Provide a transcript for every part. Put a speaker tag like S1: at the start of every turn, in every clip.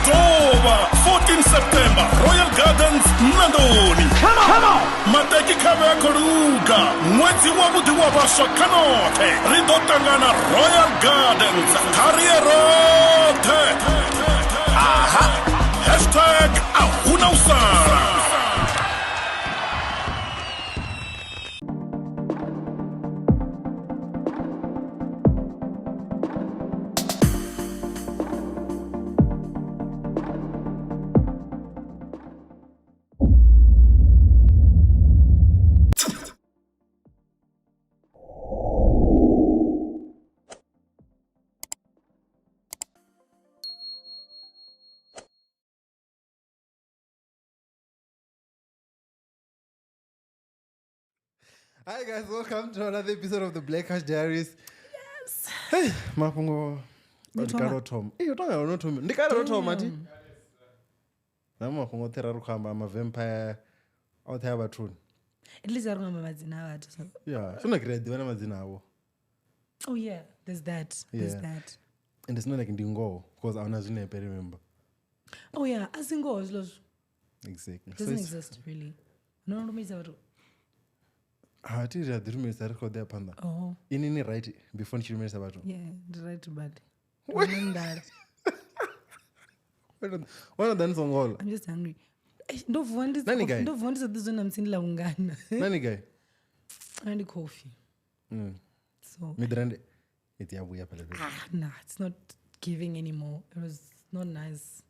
S1: dovha 14 September Royal Gardens Nandoni. Maṱeki kha vhe a khou luga ṅwedzi wavhuḓi wa vhaswa kha noṱhe ri ḓo ṱangana Royal Gardens kha ri ye roṱhe. Aha. Hashtag a huna u sala.
S2: Hi guys, welcome to another episode of the Black Cash Diaries. Yes. Hey, mafhungo
S3: Ndi
S2: ndi kale o thoma. Eh, u tonga no thoma. Ndi kale o thoma thi. Na mafhungo oṱhe ra ri khou amba ma vampire oṱhe a vhathuni.
S3: At least a ri ngo amba madzina a vhathu. So.
S2: Yeah, so like ri a ḓivha na madzina avho.
S3: Oh yeah, there's that. There's
S2: Yeah.
S3: that.
S2: And it's not like ndi ngoho because ahuna zwinepe remember.
S3: Oh yeah, a si ngoho zwiḽo zwi.
S2: Exactly.
S3: Doesn't
S2: it's-
S3: exist really. No no rumisa vhathu.
S2: Ha ti ri a ḓi rumelisa ri khou ḓa phanḓa.
S3: Oh,
S2: Ini ni right before ni tshi rumelisa vhathu.
S3: yeah, ndi right but. Ndi na nḓala.
S2: Wana ḓa ni songo ḽa.
S3: I'm just hungry. Eish, Ndo vuwa ndi
S2: Nani guy?
S3: ndo vuwa ndi sa ḓi zwone na musi ndi ḽa vhungana.
S2: Nani guy?
S3: Nṋe ndi coffee. So
S2: Midrand ithi yabuya phela.
S3: ah nah, it's not giving anymore. It was not nice.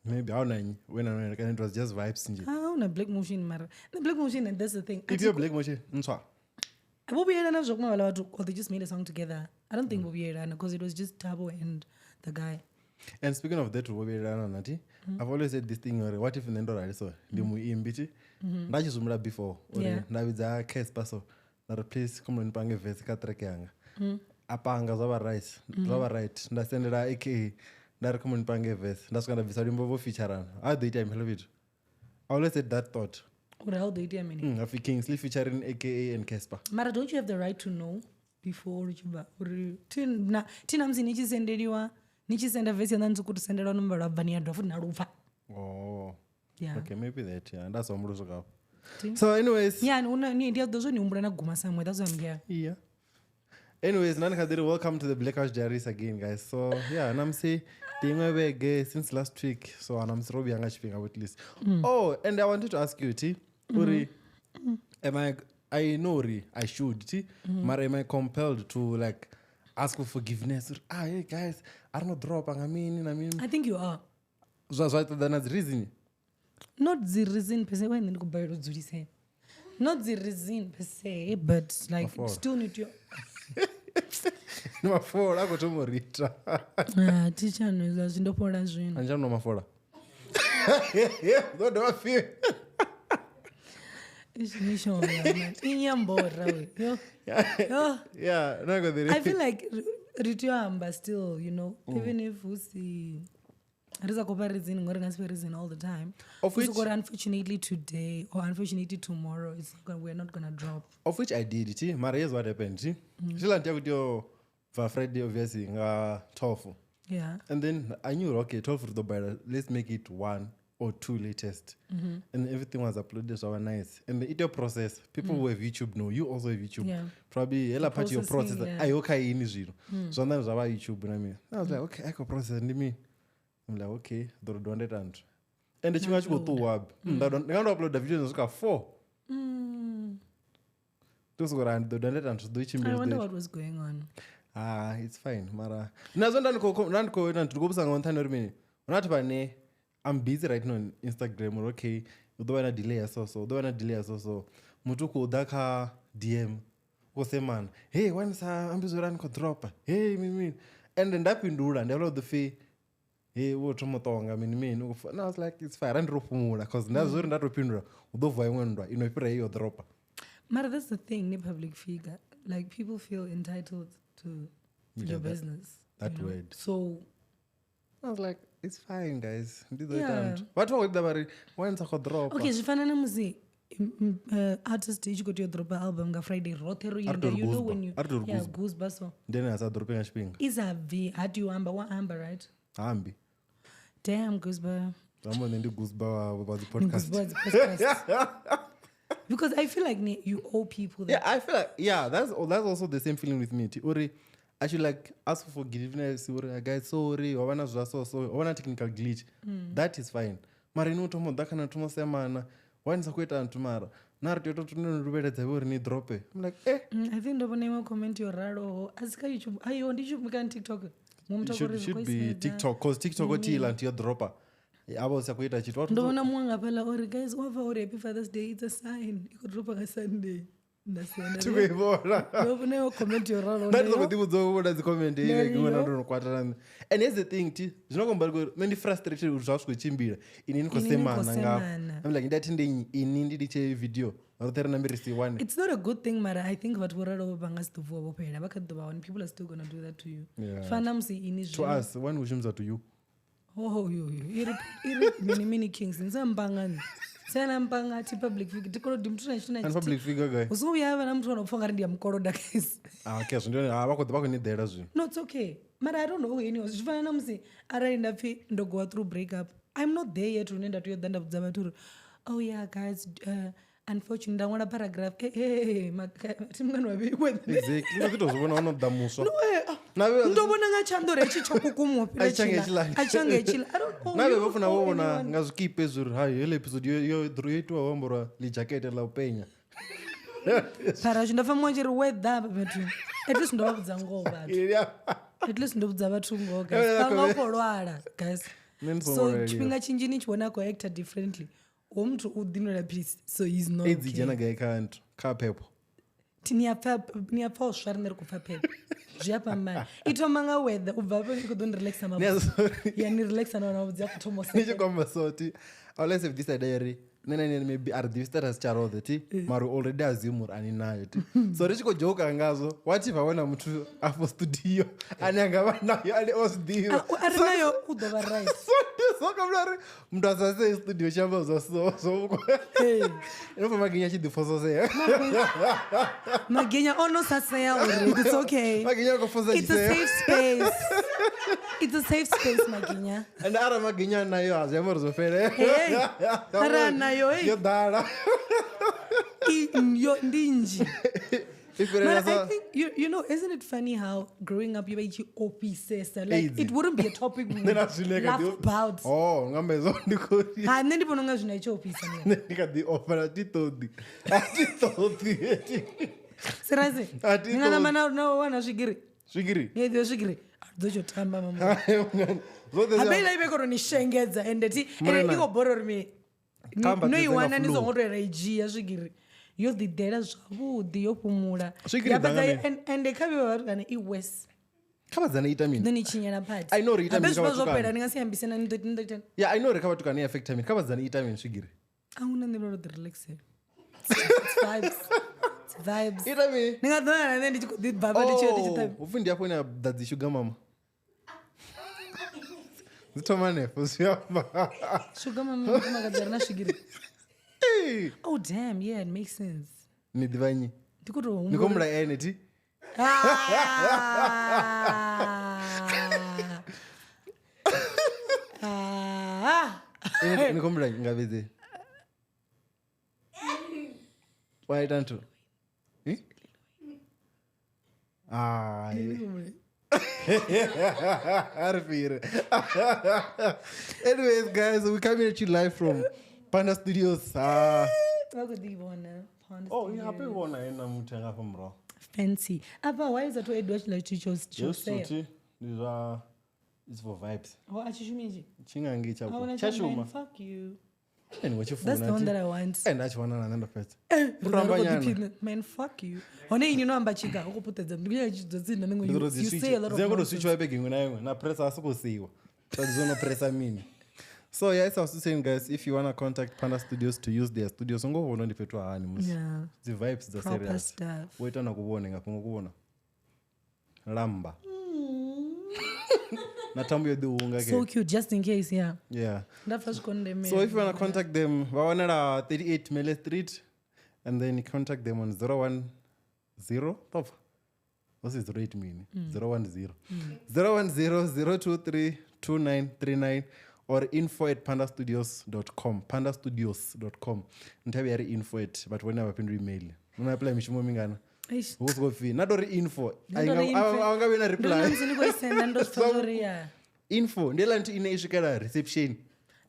S2: Maybe awuna nnyi wena wena kana it was just vibes nje.
S3: Ah, una black motion mara. The black motion and that's the thing.
S2: If you're Black Motion, ntswa.
S3: Vho vhuyelana zwo kuma vhaḽa vhathu or they just made a song together. I don't think vho vhuyelana because it was just Thabo and the guy.
S2: And speaking of that, vho vhuyelana nati, I've always said this thing uri what if nṋe ndo rali so ndi muimbi ti nda tshi zwi humbula before uri
S3: Yeah.
S2: nda vhidza Casper so nda ri please come ni pange verse kha track yanga. A panga zwa vha right, zwa vha right. Nda sendela AKA nda ri come ni pange verse. Nda swika nda bvisa luimbo vho featurana. A ḓo ita mphelo fhethu. I always said that thought.
S3: Uri how do itea mini?
S2: Afi Kingsley featuring AKA and Casper.
S3: Mara don't you have the right to know before uri tshi bva uri thi na thi na musi ni tshi sendeliwa ni tshi senda verse yaṋu ni sokou tou sendelwa nomboro lwa bva ni ya dovha futhi na lupfa.
S2: Oh.
S3: Yeah.
S2: Okay, maybe that. Yeah, that's humbula swika afho.
S3: Ti.
S2: So anyways,
S3: Yeah, una ni ndi a ḓo zwo ni humbula na guma somewhere. That's why I'm here.
S2: Yeah. Anyways, Nani Khadiri, welcome to the Black House Diaries again, guys. So yeah, namsi ndinwe vhege since last week. So namsi ro vhuya nga tshifhinga at least. Oh, and I wanted to ask you, T, uri am I know uri I should, T, mara am I compelled to like ask for forgiveness? Uri, ah, hey guys, I don't know drop nga mini na mini.
S3: I think you are.
S2: Zwa zwa ṱoḓa na dzi reason.
S3: Not the reason per se. Why ndi khou balelwa u dzulisea? Not the reason per se, but like
S2: Mafola.
S3: still need to
S2: Ndi mafola a khou thoma u ri ita.
S3: Ah, thi tsha nwa hezwiḽa zwithu, ndo fhola zwino.
S2: A ni tsha nwa mafola. Ḓo dovha fhi?
S3: Eish, mishonga man. Inyambora we. Yo. Yo.
S2: Yeah, no go
S3: I feel like ri tea u amba still, you know, even if hu si ri sa khou fha reason ngori nga si fhe reason all the time.
S2: Of
S3: Hu
S2: which-
S3: soko uri unfortunately today or unfortunately tomorrow it's not gonna, we're not gonna drop.
S2: Of which I did, ti. Mara here's what happened, ti. Zwiḽa ndi tea u bva Friday obviously nga 12.
S3: Yeah.
S2: And then I knew okay, 12 ri ḓo balelwa, let's make it 1 or 2 latest. And everything was uploaded so nice. And the ito process, people who have YouTube know, you also have YouTube.
S3: Yeah.
S2: Probably hela part your
S3: processing,
S2: process
S3: yeah.
S2: ayo kha ini zwino. Zwanḓani zwa vha YouTube na mini. I was like, okay, I can process ndi mini. I'm like, okay, ḓo ri dovha nda ita nthu. And tshifhinga tshi khou ṱuwa. Nda ndi nga ndo uploada video dzo swika 4. Ndo soko ri, ndi ḓo dovha nda ita nthu, zwi ḓo
S3: I
S2: tshimbila, zwi
S3: wonder
S2: ḓo
S3: what was going on.
S2: Ah, it's fine. Mara nazwo nda ndi khou nda ndi khou ita nthu ndi khou vhudzisa nga nṱhani uri mini. Hu na vhathu vhane I'm busy right now on Instagram uri okay, hu ḓo vha na delay ya so so, hu ḓo vha na delay ya so so. Muthu u khou ḓa kha DM u khou semana. Hey, why ni sa ambi zwo uri a ni khou dropa? Hey, mini mini. And nda fhindula ndi hafhaḽa u ḓo pfi hey, wo thoma u tonga mini mini. U khou And I was like, it's fine, ndi ro fhumula cause nda zwo uri nda to fhindula hu ḓo vuwa iṅwe nndwa ino fhira heyo dropa.
S3: Mara that's the thing, ni public figure. Like people feel entitled to your business.
S2: That
S3: you know?
S2: word.
S3: So
S2: I was like, it's fine guys. Ndi ḓo ita
S3: Yeah.
S2: nthu. Vhathu vha khou ḓa vha ri why ni sa khou dropa?
S3: Okay, zwi fana na musi artist i tshi khou tea u dropa album nga Friday roṱhe ro
S2: A ri
S3: linda
S2: tou ri
S3: you know
S2: goosebump.
S3: when you
S2: A ri tou ri
S3: yeah
S2: goosebump.
S3: goosebumps so
S2: Ndi ene a sa dropi nga tshifhinga.
S3: i sa bvi ha tea u amba wa amba right
S2: Hambi.
S3: Damn, Goosebumps.
S2: Zwi amba nṋe ndi gooseba wa dzi podcast.
S3: Goosebumps podcast. Because I feel like you owe people that.
S2: Yeah, I feel like, yeah, that's also the same feeling with me. Uri, I should like ask for forgiveness. Uri, guys, sorry, wa vha zwa so so, wa vha technical glitch. That is fine. Mara ini u thoma u ḓa kana thoma u semana, wa ni sa khou ita nthu mara. Na ri tea u tou no luvheledza uri ni drope. I'm like, eh.
S3: I think ndo vhona iṅwe comment yo raloho. A si kha YouTube. Ayo, ndi YouTube kana TikTok.
S2: It should be TikTok, cause TikTok o tila nti yo dropa. Avo sa khou ita tshithu.
S3: Ndo vhona muṅwe nga fhaḽa uri guys, wa pfa uri happy Father's Day, it's a sign. I khou dropa nga Sunday. Nda senda.
S2: Thi khou i vhona.
S3: Ndo vhona iṅwe comment yo raloho.
S2: Nda ndi songo ḓivhudza u vhona dzi comment
S3: Nda
S2: like
S3: ri
S2: ṅwana
S3: yo.
S2: ndo no kwatela nṋe. And here's the thing, thi zwino khou amba uri nṋe ndi frustrated uri zwa zwi khou tshimbila. Ini ni khou
S3: Ini ni khou
S2: semana nga.
S3: semana.
S2: I'm like ndathi ndi ini ndi litshe video. Roṱhe ri nambe ri si wane.
S3: It's not a good thing, mara I think vhathu vho raloho vha nga si ḓo vuwa vho fhela. Vha kha ḓi ḓo vha hone. People are still gonna do that to you.
S2: Yeah.
S3: Fana musi ini
S2: To
S3: zwino.
S2: us, one who shumisa to you.
S3: Oh, yo, yo. Iri mini mini kings. Ndisa mpanga nṋe. Sana mpanga thi public figure. Thi kolodi muthu na tshithu na
S2: And
S3: tshithihi.
S2: public figure guy.
S3: Hu songo vhuya ha vha na muthu ano pfa ungari ndi a mukoloda, guys.
S2: Ah, okay, zwino ndi hone, vha khou ni ḓela zwino.
S3: No, it's okay. Mara I don't know anyway. Zwi fana na musi arali nda pfi ndo go through breakup. I'm not there yet hune nda tea u ḓa nda vhudza vhathu uri oh yeah guys, unfortunately nda ṅwala paragraph. Thi mungani wa vheiwe.
S2: Exactly. Ndi ḓo zwi vhona ono ḓa muswa.
S3: No,
S2: Na vhe-
S3: ndo vhona nga tshanḓa uri hetshi tsho kukumuwa fhira
S2: A tshi tshange
S3: tshiḽa.
S2: hetshiḽa.
S3: A tshi tshange hetshiḽa. I don't owe
S2: Na vhe
S3: you
S2: vha funa vho
S3: owe
S2: vhona
S3: anyone.
S2: nga zwikipe zwi uri hai heḽa episode yo itiwa ho ambariwa ḽidzhakete ḽa u penya.
S3: Phara nda pfa muṅwe a tshi ri weather hafha fhethu. At least ndo vha vhudza ngoho vhathu.
S2: Yeah.
S3: At least ndo vhudza vhathu ngoho guys.
S2: Yeah,
S3: Vha nga u khou lwala guys.
S2: Nṋe ndi songo
S3: So
S2: lwaliwa.
S3: tshifhinga tshinzhi ni tshi vhona a khou actor differently. Ho muthu u ḓinwela philisi so he's not
S2: AIDS i
S3: okay.
S2: dzhena gai kha nthu kha phepho.
S3: Thi ni a pfa u swa riṋe ri khou pfa phepho. Zwi a fhambana. I thoma nga weather u bva hafho i khou ḓo ni relaxa
S2: Ni a
S3: mavhudzi.
S2: sorry.
S3: Ya ni relaxa na mavhudzi a khou thoma u
S2: Ni tshi
S3: sekela.
S2: khou amba so thi I'll have this idea uri nṋe na ini maybe a ri ḓivhi status tsha roṱhe thi mara already assume uri ani nayo thi. So ri tshi khou joka ngazwo what if a wana muthu afho studio ane a nga vha nayo ane o zwi ḓivha.
S3: A ri nayo u ḓo vha right.
S2: So ndi soko vhona uri muthu a sa sei studio tshi amba zwa so so.
S3: Ee.
S2: Ino pfa Maginya a tshi ḓi fososea.
S3: Maginya ono sasea uri it's okay.
S2: Maginya a khou fosa
S3: It's a
S2: tshiseo.
S3: safe space. It's a safe space, Maginya.
S2: And arali Maginya a nayo a zwi amba uri zwo fhela.
S3: Hey, arali a nayo, hey.
S2: Yo ḓala.
S3: Yo ndi nnzhi.
S2: I fhirela
S3: But I
S2: sa
S3: think you know, isn't it funny how growing up you were officers like
S2: AIDS.
S3: it wouldn't be a topic we
S2: Nṋe
S3: would
S2: na zwine kha
S3: laugh
S2: ḓi-
S3: about.
S2: Oh, nga amba hezwo ndi khou ri-
S3: Ha nṋe ndi vhona unga zwino i tshi ofhisa mina.
S2: nṋe ndi kha ḓi ofha a thi ṱoḓi. A thi ṱoḓi.
S3: Seriously.
S2: A thi
S3: Ni nga namba
S2: ṱoḓi.
S3: na wana swigiri.
S2: Swigiri.
S3: Ni ḓivha swigiri. A ḓo tsho tamba mama.
S2: Zwoṱhe zwi
S3: Habe iḽa i vhe khou ni shengedza ende thi
S2: Murena.
S3: ende i khou bora uri mi
S2: Kha amba
S3: no i
S2: dzi dze nga
S3: wana ni
S2: flu.
S3: songo tou ya na i dzhia swigiri. Yo ḓi ḓela zwavhuḓi yo fhumula.
S2: Swigiri
S3: Ya
S2: ḓa nga
S3: fhedza
S2: mini?
S3: ende kha vhe vhatukana i worse.
S2: Kha vhasidzana i ita mini?
S3: Ḓo ni tshinyela party.
S2: I know uri i ita
S3: Habe
S2: mini kha
S3: zwi vha zwo
S2: vhatukana.
S3: fhela ni nga si ambise na ni ḓo ni ḓo itani.
S2: Yeah, I know uri kha vhatukana i affecta mini. Kha vhasidzana i ita mini swigiri?
S3: A huna nṋe ndo ḓi relaxela. It's vibes. It's vibes.
S2: I ita mini?
S3: Ni nga ḓo na nṋe ndi tshi khou ḓi baba ndi tshi ndi tshi ṱavha.
S2: Oh, hupfi ndi hafho ine ya ḓa dzi sugar mama. Dzi thoma hanefho zwi amba.
S3: Sugar mama mufumakadzi a re na swigiri.
S2: Hey,
S3: Oh damn, yeah, it makes sense.
S2: Ni ḓivha nnyi?
S3: Ndi khou tou
S2: Ni khou
S3: humbula.
S2: humbula ene thi?
S3: Ah. Ah.
S2: Ni khou humbula nnyi? Nga vhidze. Wa ita nthu? Eh? Hai. A ri fhire. Anyways, guys, we coming at you live from Panda Studios.
S3: Vha khou ḓi vhona. Panda
S2: Oh, i hape
S3: Studios.
S2: vhona ena muthu anga afha murahu.
S3: Fancy. Apa why is that to edwa tshila tshithu tsho
S2: Yes,
S3: tsho
S2: futhi ndi zwa it's for vibes.
S3: Ho a tshi shumi itshi.
S2: Tshingange tsha
S3: A huna
S2: tsha
S3: tsha
S2: shuma.
S3: mine. Fuck you.
S2: Nṋe ndi khou tshi
S3: That's the
S2: funa
S3: one
S2: thi.
S3: that I want.
S2: Eh, nda tshi wana na nṋe ndo fhedza.
S3: Ri
S2: U tamba
S3: khou
S2: nyana.
S3: ḓiphina. Man, fuck you. Hone ini no amba tshiga u khou puṱedza ndi khou tshi dzotsi na
S2: Ndi ḓo dzi
S3: you say a lot of
S2: switch. Dzi a khou tou
S3: nonsense.
S2: switchiwa vhege iṅwe na iṅwe na press a sokou siiwa. So ndi zwino pressa mini. So yeah, as I was saying guys, if you wanna contact Panda Studios to use their studio, songo vhona ndi fhethu ha hani musi.
S3: Yeah.
S2: Dzi vibes dza
S3: Proper
S2: serious.
S3: stuff.
S2: Wo ita na kuvhone nga fhungo kuvhona. Lamba. Na thambo yo ḓi hunga ke.
S3: So cute just in case, yeah.
S2: Yeah.
S3: Nda pfa zwi khou ndemela.
S2: So if you wanna contact them, vha wanala 38 Mele Street and then you contact them on 010 Topfa. What's it 08 mini? 010. 010 023 2939 Or info at pandastudios.com, pandastudios.com. Nthabi ya ri info at vhathu vhone a vha fhinduli email. No apply mishumo mingana.
S3: Eish.
S2: Hu sokou pfi na tori info.
S3: Ndo tori info.
S2: A nga vhi na
S3: Ndo na
S2: reply.
S3: musi ni khou i senda ndo zwi pfa zwo ri ya.
S2: Info ndi heiḽa nthu ine i swikela reception.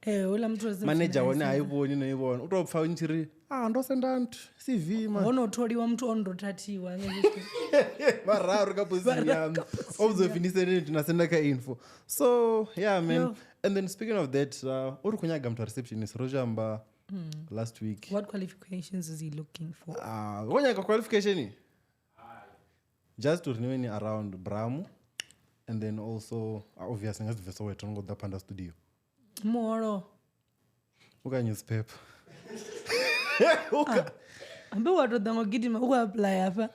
S3: Eh, houḽa muthu wa reception
S2: Manager
S3: a i
S2: hone ha i
S3: senda.
S2: vhoni no i vhona. U tou pfa ni tshi ri ah ndo senda nthu CV man.
S3: Ho no tholiwa muthu o no thathiwa nga hezwi zwithu.
S2: Vhararu ka position yaṋu. O vhudzwa upfi ni sende nthu na senda kha info. So yeah man.
S3: Yo.
S2: And then speaking of that, uri khou nyaga muthu wa receptionist ro zwi amba last week.
S3: What qualifications is he looking for?
S2: Ah, wo nyaga qualification? Just uri ni vhe ni around Bramu and then also obviously nga si bve Soweto ngo ḓa Panda Studio.
S3: Muholo.
S2: U ka newspaper.
S3: Ambe wa to ḓa ngo gidima u khou apply hafha.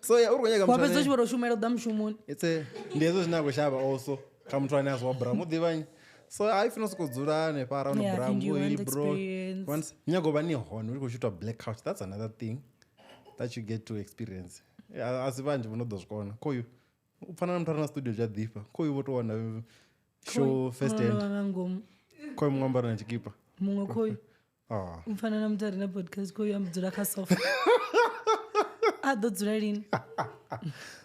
S2: So yeah, uri khou nyaga
S3: Wa
S2: muthu
S3: fhedza u
S2: ane
S3: tshi vho tou shumela u ḓa mushumoni.
S2: it's a ndi hezwo zwine a khou shavha also kha muthu ane a si wa Bramu u ḓivha nnyi. So a ifuna sokou dzula hanefha around
S3: Yeah,
S2: Bramu
S3: and you
S2: hey
S3: want
S2: bro.
S3: experience.
S2: Once nyago vha ni hone uri khou shootwa blackout, that's another thing that you get to experience. Yeah, a si vhanzhi vho no ḓo zwi kona. Khoyu u pfana na muthu a re na studio tsha ḓifha. Khoyu vho tou wana show first hand.
S3: Ono vha nga ngomu.
S2: Khoyu muṅwe ambara na tshikipa.
S3: Muṅwe khoyu.
S2: Ah.
S3: U pfana na muthu a re na podcast khoyu a dzula kha sofa. A ḓo dzula lini?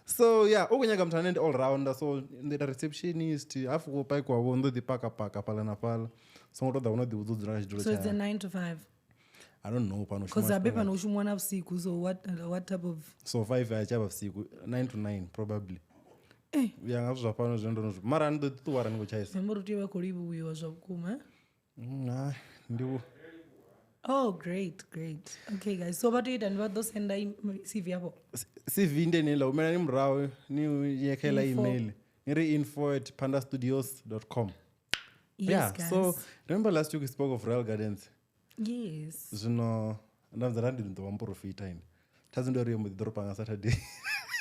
S2: So yeah, u khou nyaga muthu ane ndi all rounder, so ndi ita receptionist, hafu ku pakiwa vho ndo ḓi paka paka fhaḽa na fhaḽa. Songo tou ḓa vho no ḓi vhudza u dzula kha tshidulo
S3: So it's a
S2: tsha.
S3: 9 to 5.
S2: I don't know pano
S3: Because
S2: shuma
S3: habe
S2: tshifhinga.
S3: pano u shumiwa na vhusiku so what type of
S2: So 5 a tsha vha vhusiku, 9 to 9 probably.
S3: Eh.
S2: Ya nga zwithu zwa fhano zwine ndo no zwi. Mara ni ḓo ḓi ṱuwa arali ni khou tshaisa.
S3: Remember uri tea u vha khou livhuwiwa zwa vhukuma. Eh?
S2: Hai, ndi vhu
S3: Oh, great, great. Okay, guys. So vha tea u itani? Vha ḓo senda CV yavho?
S2: CV ndi yeneiḽa, humelani murahu ni ye kha iḽa
S3: Info.
S2: email. Ni ri info@pandastudios.com.
S3: Yes,
S2: Yeah,
S3: guys.
S2: so remember last week we spoke of Royal Gardens.
S3: Yes.
S2: Zwino nda vhudza nda ndi ḓo vha muporofita ini. Thadzo ndi uri yo mbo ḓi ḓoropa nga Saturday.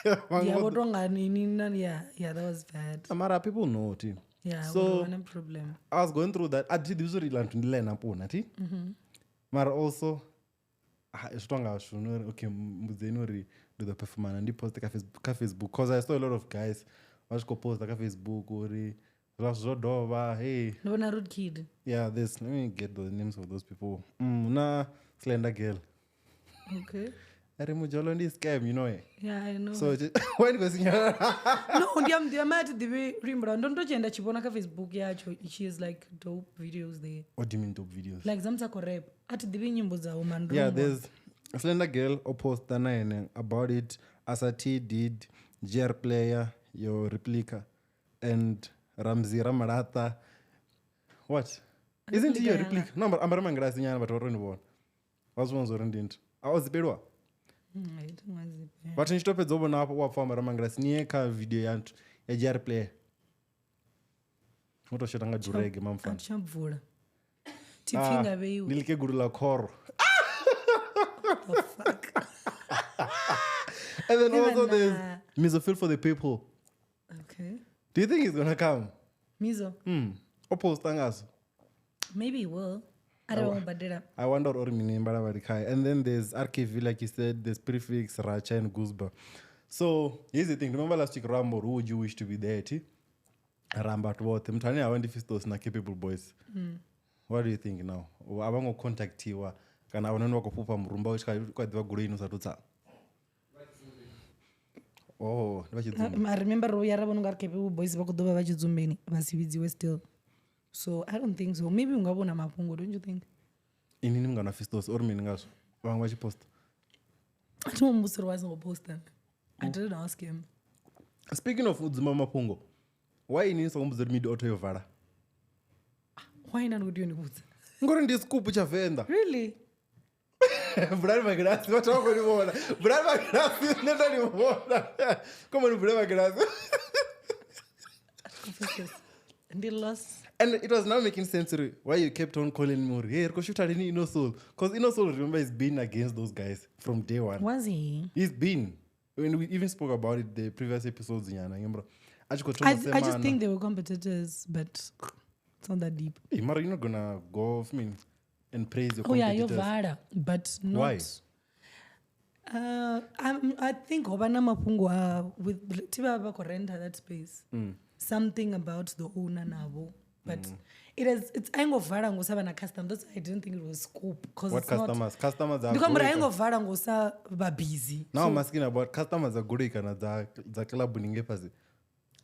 S3: Yeah, vho tonga nini na yeah, yeah, that was bad.
S2: Mara people know ti.
S3: Yeah,
S2: So
S3: so no problem.
S2: I was going through that. A thi ḓivhi uri iḽa nthu ndi line up na thi. Mara also zwi tonga zwino uri okay mbudzeni uri ndi ḓo performana ndi post kha Facebook because I saw a lot of guys vha tshi khou posta kha Facebook uri zwa zwo dovha hey.
S3: Ndi vhona Rude Kid.
S2: Yeah, this let me get the names of those people. Na Slender Girl.
S3: Okay.
S2: Ari mujolo ndi scam, you know it.
S3: Yeah, I know.
S2: So when go sinyala
S3: No, ndi am ndi am at ḓivhi luimbo lwa ndo tshi enda tshi vhona kha Facebook yatsho. She is like dope videos there.
S2: What do you mean dope videos?
S3: Like dza muthu a khou rap. A thi ḓivhi nyimbo dzawe man. ndo
S2: Yeah,
S3: muṅwe.
S2: there's Slender Girl o posta na ene about it. Asati did GR player your replica and Ramzi Ramalata. What? Isn't he your
S3: Replica
S2: replica? No, but ambara mangrasi nyana batho ba ro ni vhona. Wa zwi vhona zwo ri ndi nthu. A o zipelwa?
S3: Ai, thi ngo zipelwa.
S2: Vhathu ni tshi to fhedza u vhona hafho wa pfa ambara mangrasi ni ye kha video ya nthu ya GR player. U to shota nga durege
S3: A
S2: mamfana.
S3: thi tsha bvula. Thi pfi nga vheiwe.
S2: Ndi likegulu ḽa khoro.
S3: The fuck?
S2: And then also
S3: Even,
S2: there's Mizo Feel for the People.
S3: Okay.
S2: Do you think he's gonna come?
S3: Mizo.
S2: O posta ngazwo.
S3: Maybe he will. Arali vha mu badela.
S2: I wonder uri mini mbalavhali khae. And then there's RKV, like you said, there's Prefix, Racha, and Guzba. So here's the thing. Remember last week, Rambo, who would you wish to be there? Ti? Ramba vhathu vhoṱhe. Muthu ane a vha ndi Fistos na Capable Boys. What do you think now? A vha ngo contactiwa kana a vhonani vha khou fhufha murumba u tshi kha ḓivha goloi ino sathu tsa. Oh, ndi vha tshi dzumba.
S3: I remember ro vhuya ra vhona ungari Capable Boys vha khou ḓo vha vha tshidzumbeni vha si vhidziwe still. So I don't think so. Maybe unga vhona mafhungo, don't you think?
S2: Ini ni mungana wa Fistos uri mini ngazwo? Vhaṅwe vha tshi posta.
S3: A thi ngo muvhudzisa uri why a songo posta. I didn't ask him.
S2: Speaking of u dzumba mafhungo, why ini ni songo mbudza uri midi auto yo vala?
S3: Why na ndi khou tea u ni vhudza?
S2: Ngori ndi scoop tsha Venḓa.
S3: Really?
S2: Vulani magirasi vhathu vha khou ni vhona. Vulani magirasi nṋe nda ni vhona. Come on, vule magirasi.
S3: Confesses. Ndi lost.
S2: And it was now making sense uri why you kept on calling me uri hey ri khou shutha lini Inno Soul? Because Inno Soul, remember, has been against those guys from day one.
S3: Was he?
S2: He's been. When we even spoke about it the previous episodes nyana ngemra. A tshi khou thoma
S3: I just
S2: semana.
S3: think they were competitors, but it's not that deep.
S2: Hey, Mara, you're not gonna go off me and praise your
S3: Oh yeah, yo
S2: competitors.
S3: vala, but not.
S2: Why?
S3: I think ho vha na mafhungo a with thi vha vha khou renta that space.
S2: Mm.
S3: Something about the owner navho. But it has it's a i ngo vala ngo sa vha na customer. That's why I didn't think it was scoop because
S2: What
S3: it's not.
S2: customers? Customers
S3: Ndi khou amba uri a i
S2: are
S3: ngo vala ngo sa vha busy.
S2: Now I'm asking about customers dza goloi kana dza club ni ngei fhasi.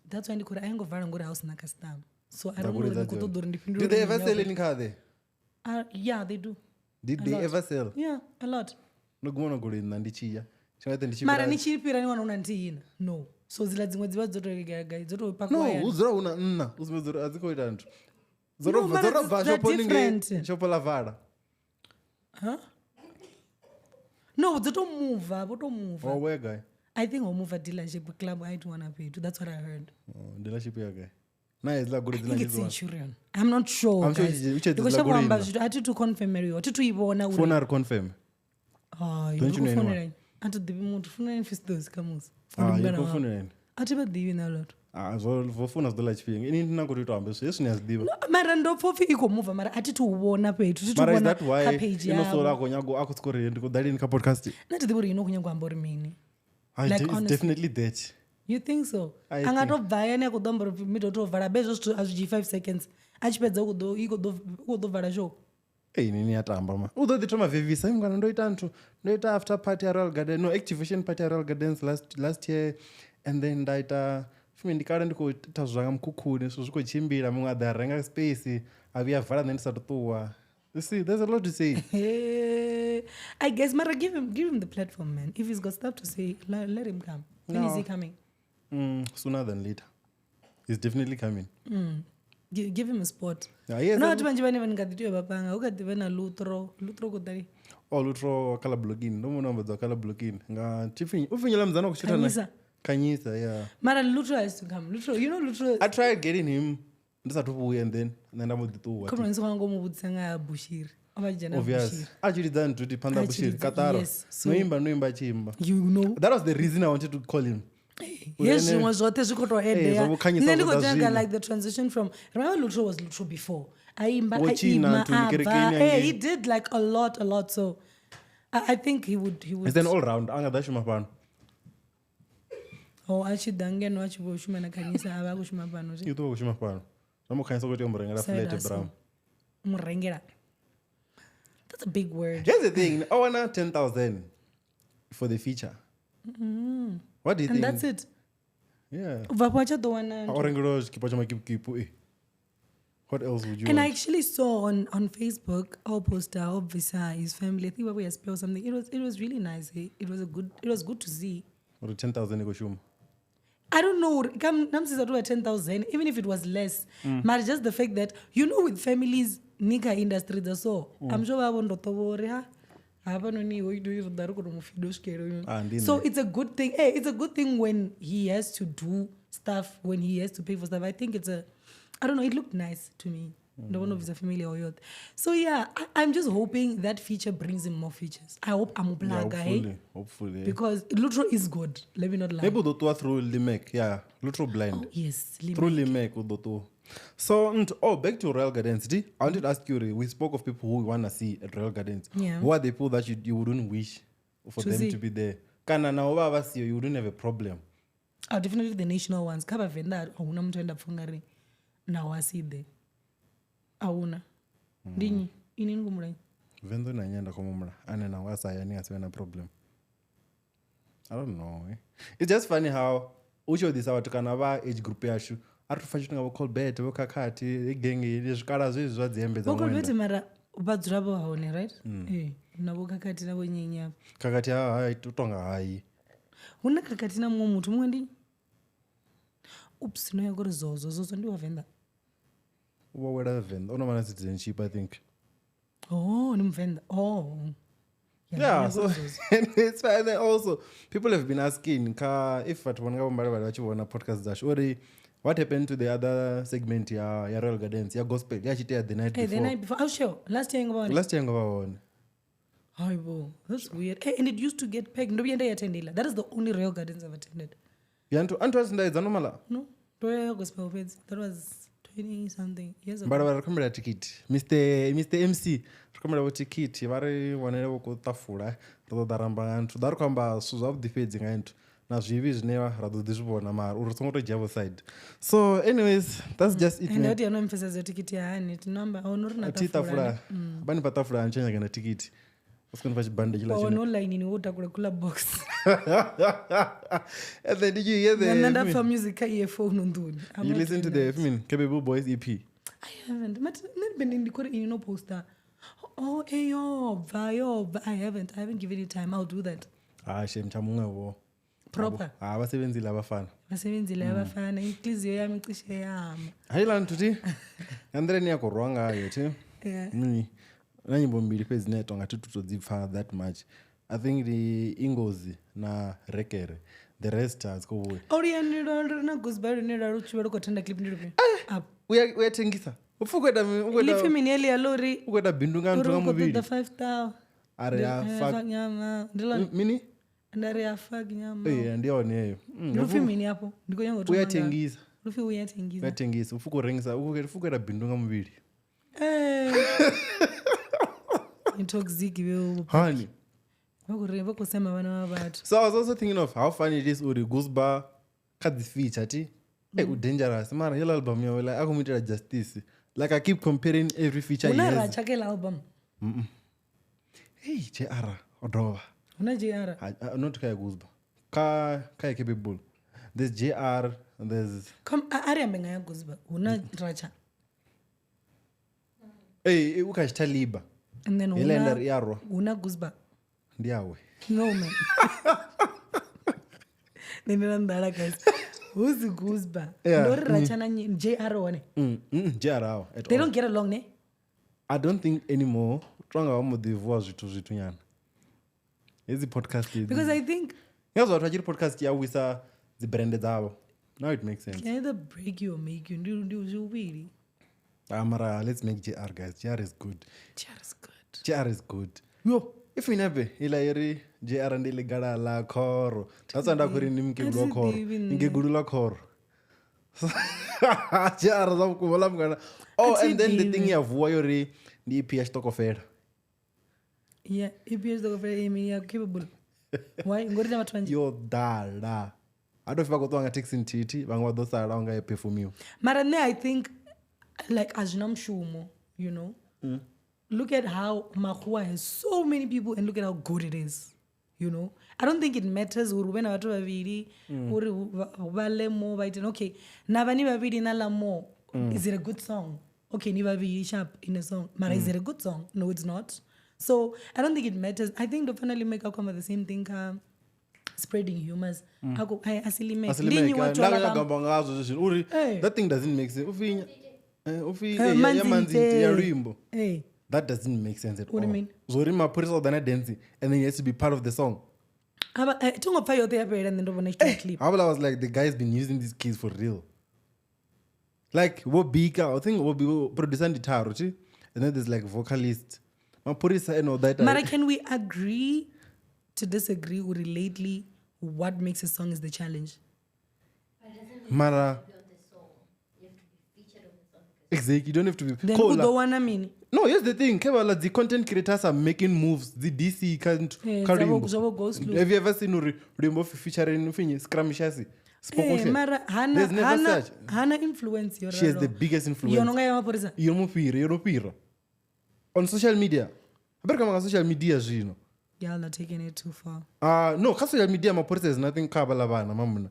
S3: That's why ndi khou ri a i ngo vala ngori ha hu sina customer. So I
S2: Dza
S3: don't know
S2: goloi
S3: uri
S2: dza
S3: ni khou
S2: dzone.
S3: ṱoḓa uri ndi fhindule
S2: Did they
S3: uri
S2: ever
S3: mini
S2: sell
S3: ya
S2: any car there?
S3: Yeah, they do.
S2: Did
S3: A
S2: they
S3: lot.
S2: ever sell?
S3: Yeah, a lot.
S2: Ndo guma na goloi nṋa ndi tshi ya. Tshifhinga tshoṱhe ndi tshi
S3: Mara
S2: fhira-
S3: ni tshi fhira ni wana hu na nthihi na? No. So dziḽa dziṅwe dzi vha dzo to gai dzo to
S2: No,
S3: pakiwa
S2: hu
S3: hayani.
S2: dzula hu na nṋa u sumbedza uri a dzi khou ita nthu. Dzo
S3: No,
S2: to bva
S3: mara
S2: dzo to bva
S3: they're
S2: shophoni ngei
S3: different.
S2: shopho ḽa vala.
S3: Huh? No, dzo to mova, vho to mova.
S2: Oh, where guy?
S3: I think ho mova dealership club a i thi wana fhethu. That's what I heard.
S2: Oh, dealership ya gai? Na hedziḽa goloi
S3: I
S2: dzine
S3: think
S2: a
S3: it's
S2: tshi dzi wana.
S3: Centurion. I'm not sure.
S2: I'm sure
S3: guys.
S2: u tshi
S3: Ndi khou
S2: hedziḽa
S3: shavha u
S2: goloi
S3: amba
S2: nṋa.
S3: zwithu a thi tu confirmeliwa, thi tu i vhona uri
S2: Phone a ri confirm.
S3: Hai,
S2: Don't
S3: ndi
S2: you know
S3: khou
S2: anyone?
S3: founela nnyi? A thi ḓivhi muthu. Founelani Fistos kha musi.
S2: Ah,
S3: Ndi
S2: you
S3: mungana
S2: khou
S3: wawe.
S2: founela nnyi?
S3: A thi vha ḓivhi na lotho.
S2: Ah, zwo founa zwi ḓo ḽa tshifhinga. Ini ndi na khou tou amba hezwi ni a zwi ḓivha.
S3: Mara ndo pfa upfhi i khou mova mara a thi thu u vhona fhethu, thi thu
S2: Mara is
S3: vhona
S2: that why
S3: kha page
S2: ino sola
S3: yavho.
S2: a khou nyago a khou sokou ri ndi khou ḓa lini kha podcast?
S3: Nṋe thi ḓivhi uri ino khou nyaga u amba uri mini.
S2: Ah,
S3: Like,
S2: it's
S3: honestly.
S2: definitely that.
S3: You think so?
S2: I
S3: A nga
S2: think.
S3: to bva hayani a khou ḓo amba uri mi to vala be hezwo zwithu a zwi dzhii 5 seconds. A tshi fhedza u khou ḓo i khou ḓo u khou ḓo vala show.
S2: Ei, nini ya tamba ma. U ḓo ḓi thoma vevisa mngana ndo ita nthu, ndo ita after party ya Royal Garden, no activation party ya Royal Gardens last year and then nda ita fumi ndi kale ndi khou ita zwithu zwanga mukhukhuni, zwithu zwi khou tshimbila, muṅwe a ḓa a renga space, a vhuya a vala nṋe ndi sa tou ṱuwa. You see, there's a lot to say.
S3: I guess Mara give him the platform, man. If he's got stuff to say, let him come. When is he coming?
S2: Sooner than later. He's definitely coming.
S3: Give him a spot.
S2: Yeah, yes,
S3: Na vhathu vhanzhi vhane vha ni nga ḓi tea u vha panga hu kha ḓi vha na Lutro. Lutro khou ḓa lini?
S2: Oh, Lutro kha ḽa Blokini. Ndo mona ambedzwa kha ḽa Blokini. Nga tshifhinga u finyela mudzana u khou shutha na
S3: Khanyisa.
S2: Khanyisa, yeah.
S3: Mara Lutro has to come. Lutro, you know Lutro.
S2: I tried getting him ndi sathu vhuya and then nṋe nda mbo ḓi ṱuwa.
S3: Khombo ni songo ngo mu vhudzisa nga ha Bushiri. O vha dzhena
S2: Obvious.
S3: Bushiri.
S2: A tshi lidza nthuti phanḓa
S3: A
S2: ha
S3: tshi
S2: Bushiri
S3: lidza,
S2: katara.
S3: yes. So-
S2: No imba a tshi imba.
S3: You know.
S2: That was the reason I wanted to call him.
S3: Hezwi zwiṅwe zwoṱhe zwi khou tou
S2: Eh, zwa
S3: edea.
S2: vhukhanyisa
S3: Nṋe ndi
S2: zwo
S3: khou
S2: ḓa
S3: nyaga
S2: zwino.
S3: like the transition from remember Lutro was Lutro before. A imba,
S2: Wo
S3: a
S2: tshina
S3: ima,
S2: nthuni
S3: a
S2: kerekeni
S3: bva. Eh,
S2: hangei.
S3: he did like a lot, a lot. So I think he would
S2: He's an all round. A nga ḓa shuma fhano.
S3: Oh, a tshi ḓa ngeno a tshi vho shuma na Khanyisa a vha a khou shuma fhano.
S2: I ḓo vha khou shuma fhano. Zwa mu Khanyisa khou tea u mu rengela
S3: Side
S2: flat
S3: hustle.
S2: brown.
S3: Mu rengela. That's a big word.
S2: Here's the thing. I want 10,000 for the feature. What do you
S3: And
S2: think?
S3: that's it.
S2: Yeah.
S3: U bva afho a tsha ḓo wana
S2: O rengelwa tshikipa tsha makipukipu. Eh. What else would you
S3: And I
S2: want?
S3: actually saw on Facebook, our poster, obviously his family. I think we or something. It was really nice. Eh? It was good to see.
S2: Uri 10,000 i khou shuma.
S3: I don't know. Come, 10,000, even if it was less. But just the fact that you know, with families, nika industry the so. I'm sure I won't ha. Hafhanoni ho ito ri ḓa ri khou tou mu feeda u swikela hoyu.
S2: Ah, ndi
S3: So
S2: nṋe.
S3: it's a good thing. Hey, it's a good thing when he has to do stuff, when he has to pay for stuff. I think it's a, I don't know, it looked nice to me. Ndo vhona u bvisa family yawe yoṱhe. So yeah, I'm just hoping that feature brings him more features. I hope I'm
S2: Yeah,
S3: plaga, hey?
S2: hopefully, hopefully.
S3: Because Lutro is good. Let me not lie.
S2: Maybe u ḓo ṱuwa through Limek. Yeah, Lutro blind.
S3: Oh, yes, Limek.
S2: Through Limek u ḓo ṱuwa. So, oh, back to Royal Gardens. I wanted to ask you, we spoke of people who we want to see at Royal Gardens.
S3: Yeah.
S2: Who are the people that you wouldn't wish for
S3: To
S2: them
S3: see.
S2: to be there? Kana na vha vha siho, you wouldn't have a problem.
S3: Oh, definitely the national ones. Kha vhavenḓa a huna muthu ane nda pfa ungari naho a si ḓe. A huna. Ndi nnyi? Ini ni khou humbula nnyi?
S2: Venḓa na nnyi nda khou muhumula ane naho a sa ya ni nga si vhe na problem. I don't know. Eh? It's just funny how u tshi ḓisa vhathu kana vha age group yashu a ri pfa tshithu nga vho Colbert, vho Khakhathi, genge zwikala zwezwi zwa dzi hembe dza
S3: Vho Colbert
S2: ṅwenda.
S3: mara vha dzula vho hone, right? Eh, na vho Khakhathi na vho nnyi avho.
S2: Khakhathi ha u tonga hai.
S3: Hu na Khakhathi na muṅwe muthu, muṅwe ndi nnyi? Oops, no ya ngori Zozo, Zozo ndi wa Venḓa.
S2: U vha wela Venḓa, o no vha na citizenship I think.
S3: Oh, ndi Muvenḓa. Oh.
S2: Yeah,
S3: ndi
S2: so
S3: Zozo.
S2: it's fine. And then also people have been asking ka if vhathu vho no nga vho Mbalevhale vha tshi vhona podcast dzashu uri what happened to the other segment ya Royal Gardens ya gospel ya tshi itea the night
S3: Hey, the
S2: before.
S3: night before. Oh, sure. Last year ngavha hone.
S2: Last year nga vha hone.
S3: Hayibo, that's weird. Hey, and it used to get packed. Ndo vhuya nda i attendela. That is the only Royal Gardens I've attended.
S2: Ya nthu anthu a si ndaedza normala.
S3: No, ndo ya gospel fhedzi. That was 20 something years ago.
S2: Mbalevhale ri khou thikhithi. Mr MC ri khou vho thikhithi vha ri wanele vho ku ṱafula ri ḓo ḓa ramba nga nthu. Ḓa ri khou amba zwithu zwavhuḓi fhedzi nga nthu. Na zwivhi zwine ra ḓo ḓi zwi vhona mara uri songo to dzhia vho side. So anyways, that's just it.
S3: Ende
S2: Man.
S3: ati ano mpfesesa thikhithi ya hani tinamba ono ri na
S2: Thi
S3: tafula
S2: tafula. Vha ni fha tafula ani tsha nyaga na thikhithi. Vha soko ni fha tshibande tshiḽa
S3: wa
S2: tshine.
S3: wana online ni wo takula cooler box.
S2: And then did you hear the
S3: Nṋe nda pfa music kha earphone nḓuni. I'm
S2: You
S3: not
S2: listen to
S3: doing
S2: the
S3: that.
S2: I mean Capable Boys EP.
S3: I haven't. But nṋe ndi ndi khori ini no poster. Oh, eh yo bva yo bva. I haven't. I haven't given it time. I'll do that.
S2: Ah shame tsha muṅwe vho.
S3: Proper.
S2: Ah basebenzile abafana.
S3: Basebenzile abafana inhliziyo yami cishe yama.
S2: Hayiḽa nthu thi nga nḓila ine ya khou rwa ngayo thi.
S3: Yeah.
S2: Na nyimbo mbili fhedzi dzine tonga thi tu to dzi pfa that much. I think ndi Ingozi na Rekere. The rest a dzi khou vhuya.
S3: Oluyani lwa na goodbye lune lwa lu tshi vha lu khou thenda clip ndi lufhio? Apa.
S2: Uya thengisa. Upfi u khou ita u khou ita
S3: Lipfi mini heḽia ḽo uri
S2: u khou ita bindu nga
S3: uri
S2: nthu
S3: u
S2: nga
S3: khou
S2: muvhili.
S3: ṱoḓa 5000.
S2: A ri a fuck
S3: Nyama. Ndi ḽone.
S2: mini?
S3: Nda ri a fuck nyama.
S2: Ee ndi yone heyo.
S3: Ndi lupfi mini afho? Ndi khou nyanga u thoma
S2: Uya
S3: nga-
S2: thengisa.
S3: Lupfi uya thengisa.
S2: Uya thengisa. Upfi u khou rengisa u khou ita bindu nga muvhili.
S3: Eh. Ni toxic vhe
S2: Hani.
S3: vha khou sema vhana vha vhathu.
S2: So I was also thinking of how funny it is uri Gooseba kha dzi feature ti hey, u dangerous mara heḽa album yawe like a khou mu itela justice. Like I keep comparing every feature
S3: Hu
S2: he
S3: na
S2: has.
S3: Ratsha kha iḽa album.
S2: Hey, JR o dovha.
S3: Hu na JR.
S2: Not kha ya Gooseba. Kha ya Capable. There's JR, there's
S3: Come a ri ambe nga ya Gooseba. Hu na Ratsha.
S2: Hey, u kha Taliba.
S3: And then hu
S2: Heḽa
S3: na
S2: nda ri ya rwa.
S3: hu na Gooseba.
S2: Ndi yawe.
S3: No man. Nṋe ndi na nḓala guys. Who's Gooseba?
S2: Yeah.
S3: Ndo ri Ratsha na nnyi? JR hone.
S2: JR awo at
S3: They
S2: all.
S3: don't get along ne?
S2: I don't think anymore. Tonga wa mbo ḓi vuwa zwithu zwithu nyana. Hedzi podcast hedzi.
S3: Because I think
S2: Ngazwo vhathu vha tshi ri podcast ya wisa dzi brand dzavho. Now it makes sense.
S3: can either break you or make you. Ndi zwivhili.
S2: Ah, mara let's make JR guys. JR is good.
S3: JR is good.
S2: JR is good. Yo, if inabe ila iri JR ndi ligala la khoro. That's why nda khori ndi mukegulu wa khoro.
S3: A thi ḓivhi nṋe.
S2: Mukegulu la khoro. JR za vhukuma la mukana. Oh,
S3: A thi
S2: and then the
S3: ḓivhi.
S2: thing ya vuwa yori ndi EP ya xitokofela.
S3: Yeah, EP ya xitokofela imi ya Capable. Why? Ngori na vhathu vhanzhi.
S2: Yo ḓala. A to pfi vha khou ṱuwa nga taxi nthihi, vhaṅwe vha ḓo sala unga ya perfumiwa.
S3: Mara nṋe I think like a zwi na mushumo, you know. Look at how Makhuwa has so many people and look at how good it is. You know, I don't think it matters uri hu vhe na vhathu vhavhili uri vha ḽe more vha iteni. Okay, na vha ni vhavhili na ḽa more. Is it a good song? Okay, ni vhavhili sharp in a song. Mara is it a good song? No, it's not. So I don't think it matters. I think ndo fanela limeka khou amba the same thing kha spreading humors. Ako ai asilimeke. Ndi nnyi wa
S2: Nda
S3: twala
S2: nga gamba ngazwo zwino uri
S3: Eh.
S2: that thing doesn't make sense. Upfi upfi
S3: Eh,
S2: ya
S3: Manzi
S2: manzi
S3: Nte.
S2: ya luimbo.
S3: Eh.
S2: That doesn't make sense at
S3: What do
S2: all.
S3: you mean?
S2: Zori mapurisa o ḓa na dance and then he has to be part of the song.
S3: Aba thi ngo pfa yoṱhe ya fhelela nṋe ndo vhona tshi clip.
S2: How I was like, the guy's been using these keys for real. Like, wo bika, I think wo producer ndi tharo, thi? And then there's like vocalist. Mapurisa and all that.
S3: Mara, can we agree to disagree or lately what makes a song is the challenge?
S4: But it doesn't mean
S2: Mara,
S4: you have to be on the song. You have to be featured on the song.
S2: exactly. You don't have to be.
S3: Then
S2: Kola.
S3: u ḓo wana mini?
S2: No, here's the thing. Kebala, the content creators are making moves. The DC can't.
S3: Eh,
S2: ka luimbo.
S3: zwa vho Ghost Loop.
S2: Have you ever seen uri luimbo featuring finyi Scrum Shasi?
S3: Eh, mara hana
S2: There's never
S3: hana
S2: such.
S3: hana influence yo
S2: She has the
S3: raloho.
S2: biggest influence.
S3: Yo no nga ya mapholisa.
S2: Yo no fhira, yo no fhira. On social media. Habe ri nga social media zwino.
S3: Y'all are taking it too far.
S2: No, kha social media mapholisa has nothing kha vhaḽa vhana mamuna.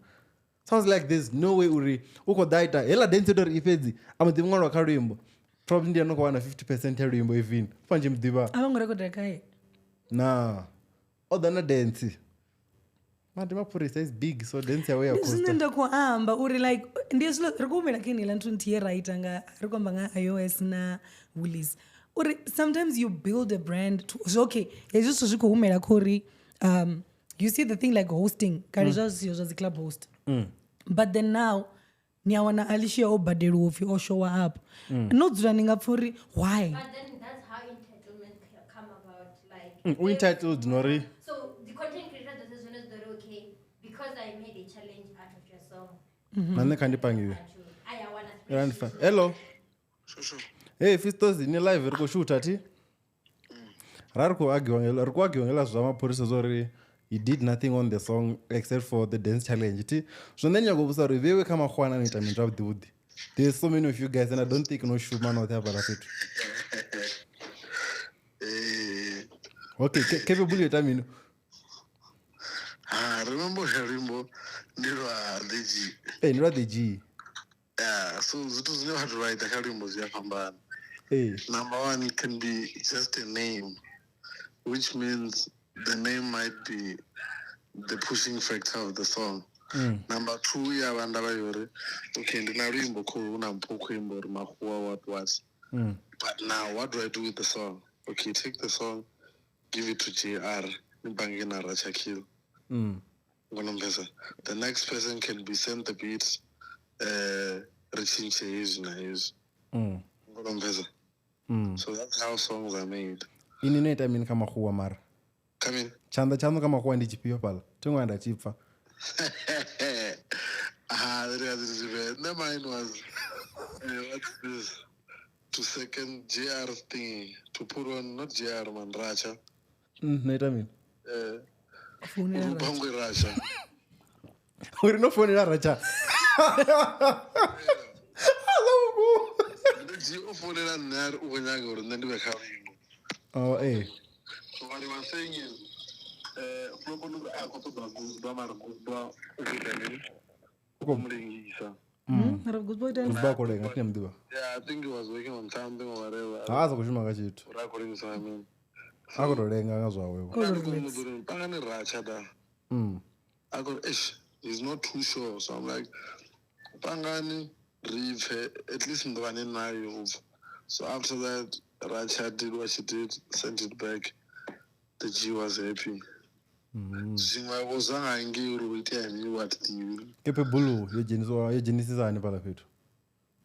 S2: Sounds like there's no way uri u khou ḓa ita heiḽa dance uri i fhedzi a muḓi ṅwalwa kha luimbo. Probably ndi ano khou wana 50% ya luimbo even. Fanzhi muḓivha.
S3: A vho ngo rekodela khae.
S2: Na. O ḓa na dance. Madi mapholisa is big so dance yawe ya
S3: Ndi zwine
S2: costa.
S3: nda khou amba uri like ndi hezwiḽa ri khou humela kha heneiḽa nthu nthihi ye ra ita nga ri khou amba nga iOS na Woolies uri sometimes you build a brand to, so okay hezwi zwithu zwi khou humela kha uri you see the thing like hosting kale zwa zwi siho zwa dzi club host but then now ni a wana Alicia o badeliwa upfhi o showa up no dzula ni nga pfha uri why
S4: But then that's how entitlement come about. Like
S2: U entitled nori.
S4: So the content creator does this one okay because I made a challenge out of your song.
S2: Na nṋe kha ndi pangiwe.
S4: I wanna
S2: Rand five. Hello. Hey, Fistos, ni live ri khou shoota thi? Ra ri khou argue ngela ri khou argue ngela zwa mapholisa zwa uri He did nothing on the song except for the dance challenge. Thi zwo nṋe nyago vhusa uri vhewe kha makhuwa na ita mini zwavhuḓi vhuḓi. There's so many of you guys and I don't think no shuma noṱhe hafhaḽa fhethu. Okay, capable yo ita mini?
S5: Ha, remember luimbo ndi lwa The G.
S2: Ee, ndi lwa The G.
S5: Yeah, so zwithu zwine vhathu vha ita kha luimbo zwi a fhambana.
S2: Ee.
S5: Number one, it can be just a name, which means the name might be the pushing factor of the song. Number two, ya vha ndavha yori, okay, ndi na luimbo khou na mpho khou imba uri makhuwa what what. But now, what do I do with the song? Okay, take the song, give it to JR, ni bange na Racha Kill. Ngonombesa. The next person can be sent the beat, ri tshintshe hezwi na hezwi. Ngonombesa. So that's how songs are made.
S2: Ini no ita mini kha makhuwa mara?
S5: Come in.
S2: Tshanḓa tshaṋu kha makhuwa ndi tshifhio fhaḽa? Thi ngo ya nda tshi pfa.
S5: Ah, the mine was what's this? To second JR thing to put on not JR man Racha.
S2: No ita mini?
S3: Founela Racha.
S5: Bangwe Racha.
S2: Uri no founela Racha.
S5: Ndi o founela nṋe a ri u khou nyaga uri nṋe ndi vhe kha luimbo.
S2: Oh, eh.
S5: So what he was saying is, Flobo no a khou ṱoḓa gusba mara gusba u khou ita mini? U khou mu lengisa.
S3: Mara gusba u ita
S2: Gusba a khou lenga, thi na muḓivha.
S5: Yeah, I think he was working on something or whatever.
S2: Ha a sa khou shuma nga tshithu.
S5: Uri a khou lengisa nga mini.
S2: A khou tou lenga nga zwawe.
S3: Khou tou relax.
S5: Pangani Racha da. I got ish. He's not too sure. So I'm like, Pangani Rive, at least ndwane nayo. So after that, Racha did what she did, sent it back. The G was happy. Zwiṅwe vho zwa nga ngei uri hu itea mini what ḓivhi.
S2: Capable yo dzheniswa yo dzhenisisa hani fhaḽa fhethu?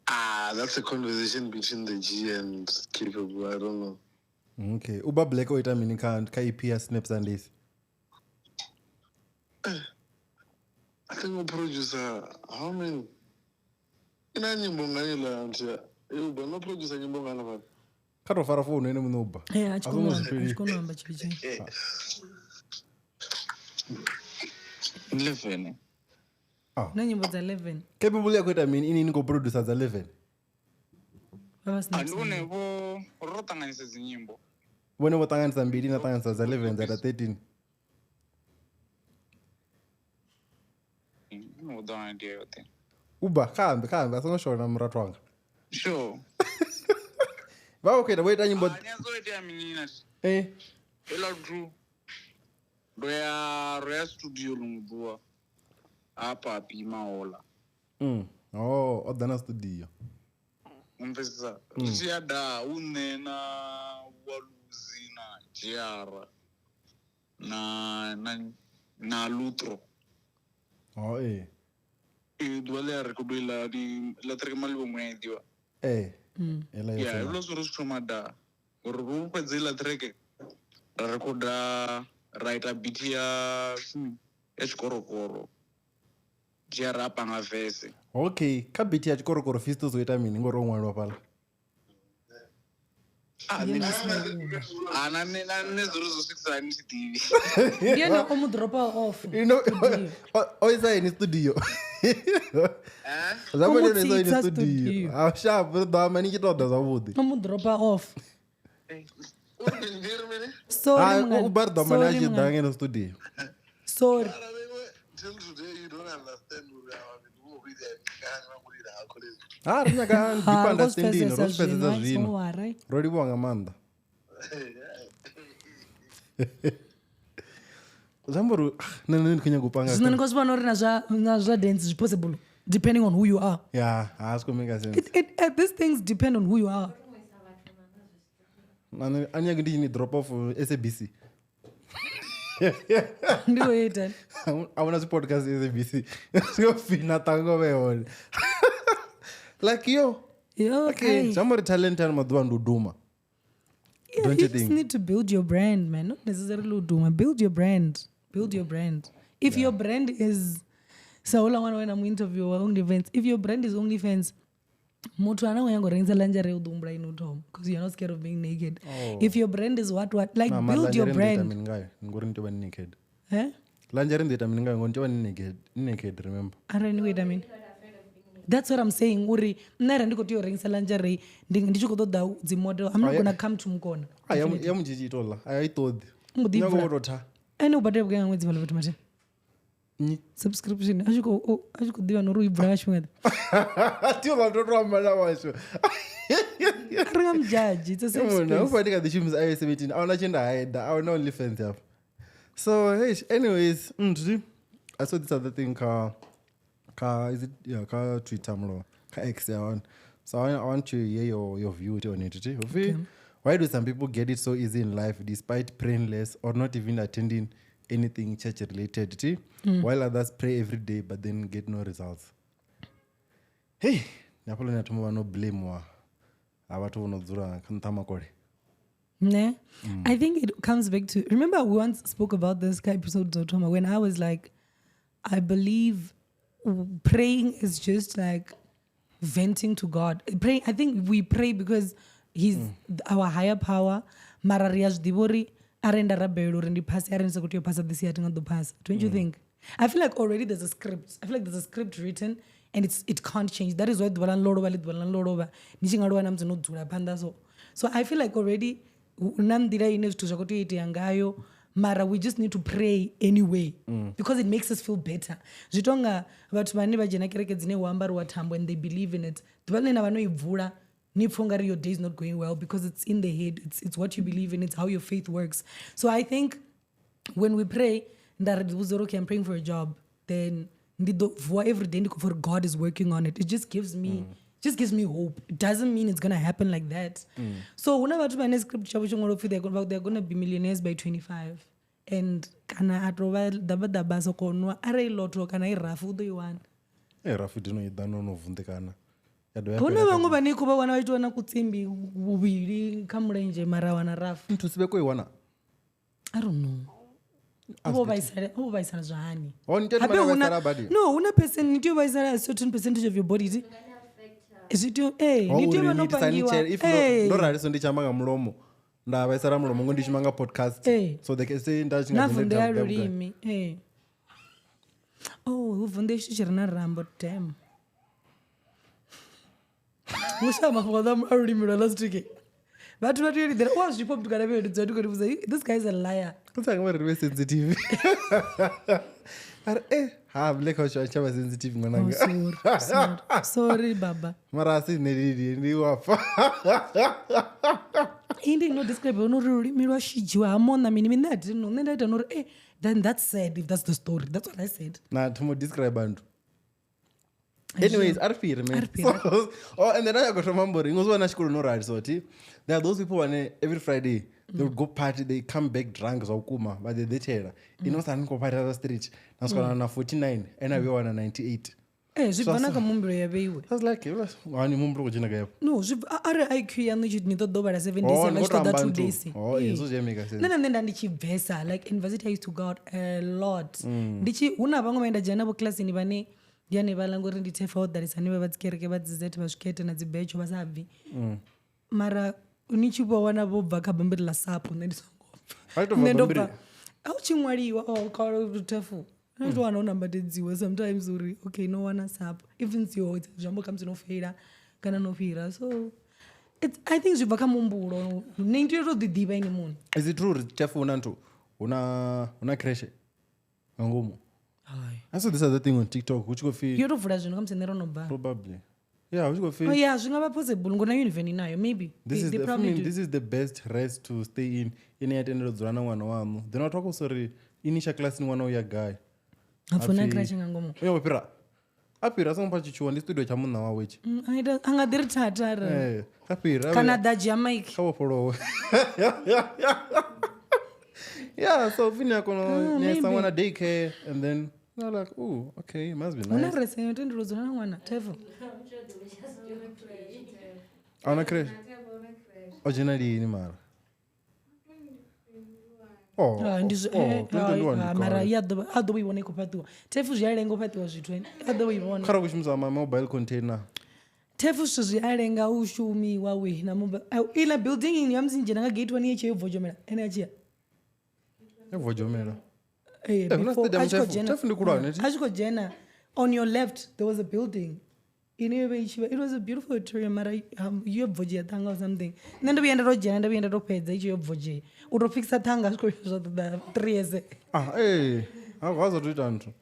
S5: Ah, that's a conversation between the G and Capable. I don't know.
S2: Okay. Uba Black o ita mini kha EP ya Snap Sundays?
S5: I think o producer how many? Ina nyimbo ngani la ntia? Uba no producer nyimbo ngani fhaḽa?
S2: Kha to fara founu ene muṋe uba.
S3: Eh, a tshi kona u amba tshithu tshine.
S6: 11.
S3: Na nyimbo dza 11.
S2: Capable ya khou ita mini ini ni khou producer dza 11?
S3: Vha vha
S6: Ndi une vho ro ṱanganyisa dzi nyimbo.
S2: Vhone vho ṱanganyisa mbili na ṱanganyisa dza 11 dza 13.
S6: Ndi ḓo wana idea yoṱhe.
S2: Uba kha ambe a songo shona murathu wanga.
S6: Sure.
S2: Vha vha khou ita vho ita nyimbo.
S6: Nyadzo itea mini na.
S2: Eh.
S6: Ela tu. Ro ya studio ḽiṅwe ḓuvha. Hafha pima hola.
S2: Oh, o ḓa na studio.
S6: Umpfesesa. Ri tshi ya da u nṋe na Waluzi na JR na Lutro.
S2: Oh eh.
S6: E ḓuvha ḽe a rekodo iḽa di ḽa track malibomo ya ḓivha.
S2: Eh. Ela yo.
S6: Yeah, hezwiḽa zwo ri zwi thoma da. Uri ro fhedza iḽa track ra rekoda ra ita beat ya tshikorokoro. JR a panga verse.
S2: Okay, kha beat ya tshikorokoro Fistos o ita mini ngori o ṅwaliwa fhaḽa?
S6: Ah, na nṋe zwo ri zwo swikisa hani thi ḓivhi.
S3: Ndi ene o mu dropa off.
S2: You know, o isa ini studio. Zwa
S3: O mu
S2: mbone isa ini
S3: tsitsa
S2: studio.
S3: studio.
S2: Ah, sharp, ri ḓo amba ni tshi tou ḓa zwavhuḓi.
S3: O mu dropa off. Sorry,
S2: Ah,
S3: mngani.
S2: u ba ri ḓo amba ni a
S3: Sorry,
S2: tshi ḓa
S3: mngani.
S2: ngeno studio.
S3: Sorry.
S5: Till today you don't understand uri avha vhathu vho khou itea mini kana vha khou lila ha college.
S2: Ha ri nyaga
S3: Ha,
S2: deep
S3: ro zwi
S2: understanding, ro
S3: pfesesa
S2: zwi pfesesa
S3: zwino,
S2: zwino.
S3: so worry.
S2: Ro livhuwa nga maanḓa. Zwi amba uri nṋe ndi khou nyaga u panga.
S3: Zwino ni khou zwi vhona uri na zwa dance zwi possible depending on who you are.
S2: Yeah, ha zwi khou make sense.
S3: These things depend on who you are.
S2: Na nṋe a nyagi ndi ni drop off SABC.
S3: Ndi khou ita.
S2: A vhona zwi podcast SABC. Zwi khou fina tango vhe hone. Like yo.
S3: Yo,
S2: Okay, zwi amba uri talent ya ano maḓuvha ndi u duma.
S3: Yeah,
S2: Don't
S3: you
S2: you
S3: just
S2: think?
S3: need to build your brand, man. Not necessarily uduma. Build your brand. Build your brand. If your brand is Saula ṅwana we na mu interview wa OnlyFans. If your brand is OnlyFans, muthu ane wa nyanga u rengisa lingerie u ḓo humbula ini u thoma because you're not scared of being naked. If your brand is what like
S2: Na, mara
S3: build your
S2: lingerie ndi ita
S3: brand.
S2: mini ngayo? Ngori ni tea u vha ni naked.
S3: Eh?
S2: Lingerie ndi ita mini ngayo ngori ndi vha ni naked, ni naked remember.
S3: Arali ni khou ita mini? That's what I'm saying uri nṋe arali ndi khou tea u rengisa lingerie ndi tshi khou ṱoḓa dzi model, I'm not
S2: Ah, yeah.
S3: gonna come to Mukona.
S2: Ah, ya mutshitshi ito ḽa, a i ṱoḓi.
S3: Mbo ḓi
S2: Nyago
S3: bvula.
S2: wo tou tha.
S3: Ene u badela vhugai nga ṅwedzi vhaḽa vhathu mathe?
S2: Nnyi?
S3: Subscription a tshi khou a tshi khou ḓivha na uri u i bvula nga tshifhinga ḓe.
S2: Thi vha tou to amba na vhashu.
S3: A ri nga mudzhadzhi, it's a safe
S2: Mona,
S3: space.
S2: ufa ndi kha ḓi shumisa iOS 17. A huna tshine nda hide, a huna OnlyFans hafha. So, hey, anyways, I saw this other thing ka is it yeah, ka Twitter mlo, ka X yeah, one. So I want to hear your view on it. Okay. Why do some people get it so easy in life despite praying less or not even attending anything church related, while others pray every day but then get no results? Hey, hafhaḽa ni a thoma vha no blame ha vhathu vho no dzula kha nṱha makole.
S3: Ne? I think it comes back to, remember we once spoke about this episode Zotoma when I was like, I believe praying is just like venting to God. Pray, I think we pray because he's our higher power. Mara ri a zwi ḓivha uri arali nda rabela uri ndi phase, arali ndi sa khou tea u phasa this year, thi nga ḓo phasa. Don't you think? I feel like already there's a script. I feel like there's a script written and it can't change. That is why ḓuvha ḽa ḽo lovha, ḽi ḓuvha ḽa ḽo lovha. Ni tshi nga lovha na musi no dzula phanḓa so. So I feel like already hu na nḓila ine zwithu zwa khou tea u itea ngayo, mara we just need to pray anyway because it makes us feel better. Zwi tonga vhathu vhane vha dzhena kereke dzine hu ambariwa thambo and they believe in it. Ḓuvha ḽine na vha no i bvula, ni pfa ungari your day is not going well because it's in the head. It's what you believe in. It's how your faith works. So I think when we pray, nda ri vhudza uri, okay, I'm praying for a job, then ndi ḓo vuwa every day ndi khou pfa uri God is working on it. It just gives me just gives me hope. It doesn't mean it's going to happen like that. So huna vhathu vhane script tshavho tsho ṅwalwa upfi they're going to be millionaires by 25. And kana a tou vha ḓabaḓaba a soko nwa, arali lotto kana i rafu u ḓo i wana.
S2: Rafu dino i ḓa no no vunḓekana. Ya dovha ya
S3: Huna
S2: fhela
S3: vhaṅwe
S2: kha
S3: vhane khou vha wana vha tshi wana kutsimbi vhuvhili kha mulenzhe mara wana rafu.
S2: Nthu sibe ko i wana?
S3: I don't know. Vho vhaisala zwa hani?
S2: Oh, ni tea u
S3: Habe
S2: vha
S3: huna
S2: vhaisala badi?
S3: No, huna person, ni tea u vhaisala a certain percentage of your body. Is it? Is it your,
S2: Oh,
S3: ni tea u
S2: uri
S3: vha no
S2: ni itisa ni
S3: pangiwa.
S2: tshele. If ndo rali so ndi tshi amba nga mulomo, nda vhaisala mulomo ngo ndi shuma nga podcast. So they can say nda tshi nga
S3: Na
S2: dzhena
S3: vunḓea
S2: vhugai.
S3: lulimi. Oh, hu vunḓea tshithu tshi re na rambo, damn. Musha mafhungo a lulimi lwa last week. Vhathu vha tea u lindela. U a zwi pfa muthu kana vhe ndi khou vhudza, this guy is a liar.
S2: Kutsi anga vha ri vhe sensitive. A ri, ha, black house a tsha vha sensitive ṅwananga.
S3: Oh, sorry, sorry. Sorry, baba.
S2: Mara a si nṋe lili, ndi wa pfa.
S3: Iyi ndi ino describe yone uri lulimi lwa shidzhiwa ha mona mini mini, nṋe a thi no, nṋe nda ita na uri, then that's sad if that's the story. That's what I said.
S2: Na thomo describe anthu. Anyways, a ri fhiri, man.
S3: A ri fhiri.
S2: So, oh, and then I got remember, uri ngo zwi wana tshikoloni no rali, so thi, there are those people vhane every Friday they would go party, they come back drunk zwa vhukuma, vha ḓi ḓetshela. Ino sa ni khou party la street, na swika na 49, ene a vhuya wana 98.
S3: Zwi bva na kha muhumbulo ya vheiwe.
S2: I was like, hani muhumbulo khou dzhena gai afho?
S3: No, zwi bva, arali IQ yaṋu tshi ni ṱoḓa u vhala 7 days,
S2: Oh,
S3: yanga
S2: ni
S3: tshi
S2: khou
S3: ṱoḓa
S2: tamba
S3: 2
S2: nthu.
S3: days.
S2: Oh, hezwo zwi a make sense.
S3: Nṋe na nṋe nda ndi tshi bvesa, like university I used to go out a lot. Ndi tshi, hu na vhaṅwe vhane nda dzhena navho kilasini vhane ndi hanevhaḽa ngori ndi thefa ho ḓalesa hanevha vha dzi kereke vha dzi zethe vha zwikete na dzi betsho vha sa bvi. Mara ni tshi vho wana vho bva kha bammbiri ḽa sapo, nṋe ndi songo bva.
S2: Vha to bva
S3: Nṋe ndo
S2: bammbiri?
S3: bva. A hu tshi ṅwaliwa, oh, kha thefu. Nṋe ndo wana ho nambatedziwa sometimes uri okay no wana sapo. Even siho zwi amba khamusi no feila kana no fhira. So I think zwi bva kha muhumbulo. Ni tea u tou ḓi ḓivha ini muṋe.
S2: Is it true uri thefu huna nthu, huna creche nga ngomu?
S3: Hai.
S2: I saw this other thing on TikTok, hu tshi khou pfi
S3: Yo to vula zwino khamusi nṋe ro no bva.
S2: Probably. Yeah, hu tshi khou pfi
S3: Oh yeah, zwi nga vha possible ngori na univen nayo maybe.
S2: This
S3: They
S2: is the, I
S3: probably
S2: mean,
S3: do.
S2: this is the best rest to stay in. Ine ya tendela u dzula na ṅwana waṋu. Then vhathu vha khou sori ini tsha class ni ṅwana u ya gai.
S3: Ha pfi huna
S2: Hapfi-
S3: creche nga ngomu.
S2: U ya u fhira. A fhira a songo pfa tshitshuwa ndi studio tsha munna wawe itshi.
S3: A ita, a nga ḓi ri thatha arali.
S2: A fhira, a
S3: Kana
S2: vhuya-
S3: ḓa dzhia mic.
S2: Kha vhofholowe. Yeah, so pfi ni a kona u ni isa
S3: Maybe.
S2: ṅwana daycare and then you're like, oh, okay, it must be
S3: Huna
S2: nice.
S3: rese yo tendela u dzula na ṅwana, Thefo?
S2: A huna creche? O dzhena lini mara? Oh,
S3: Ah, ndi zwi-
S2: oh, 2021 ndi
S3: mara
S2: kale.
S3: ya ḓo a ḓo i vhona i khou fhaṱiwa. Thefu zwi a lenga u fhaṱiwa zwithu, a ḓo i vhona.
S2: Kha ri khou shumisa ma mobile container.
S3: Thefu zwithu zwi a lenga u shumiwa we na mobile. Au, iḽa building ya musi ni dzhena nga gate 1 ye tshi yo vodzhomela, ene a tshi ya.
S2: E vodzhomela. Huna
S3: before
S2: stadium
S3: a tshi khou
S2: Turf.
S3: dzhena-
S2: Turf ndi khulwane, thi?
S3: a tshi khou dzhena on your left there was a building ine yo vha i tshi vha- it was a beautiful auditorium mara yo bvo dzhia ṱhanga or something. Nṋe ndo vhuya nda to dzhena nda vhuya nda to fhedza i tshi yo bvo dzhia u to fikisa ṱhanga zwi khou zwa ṱoḓa 3 years.
S2: Ah, eh, ha zwa to ita nthu.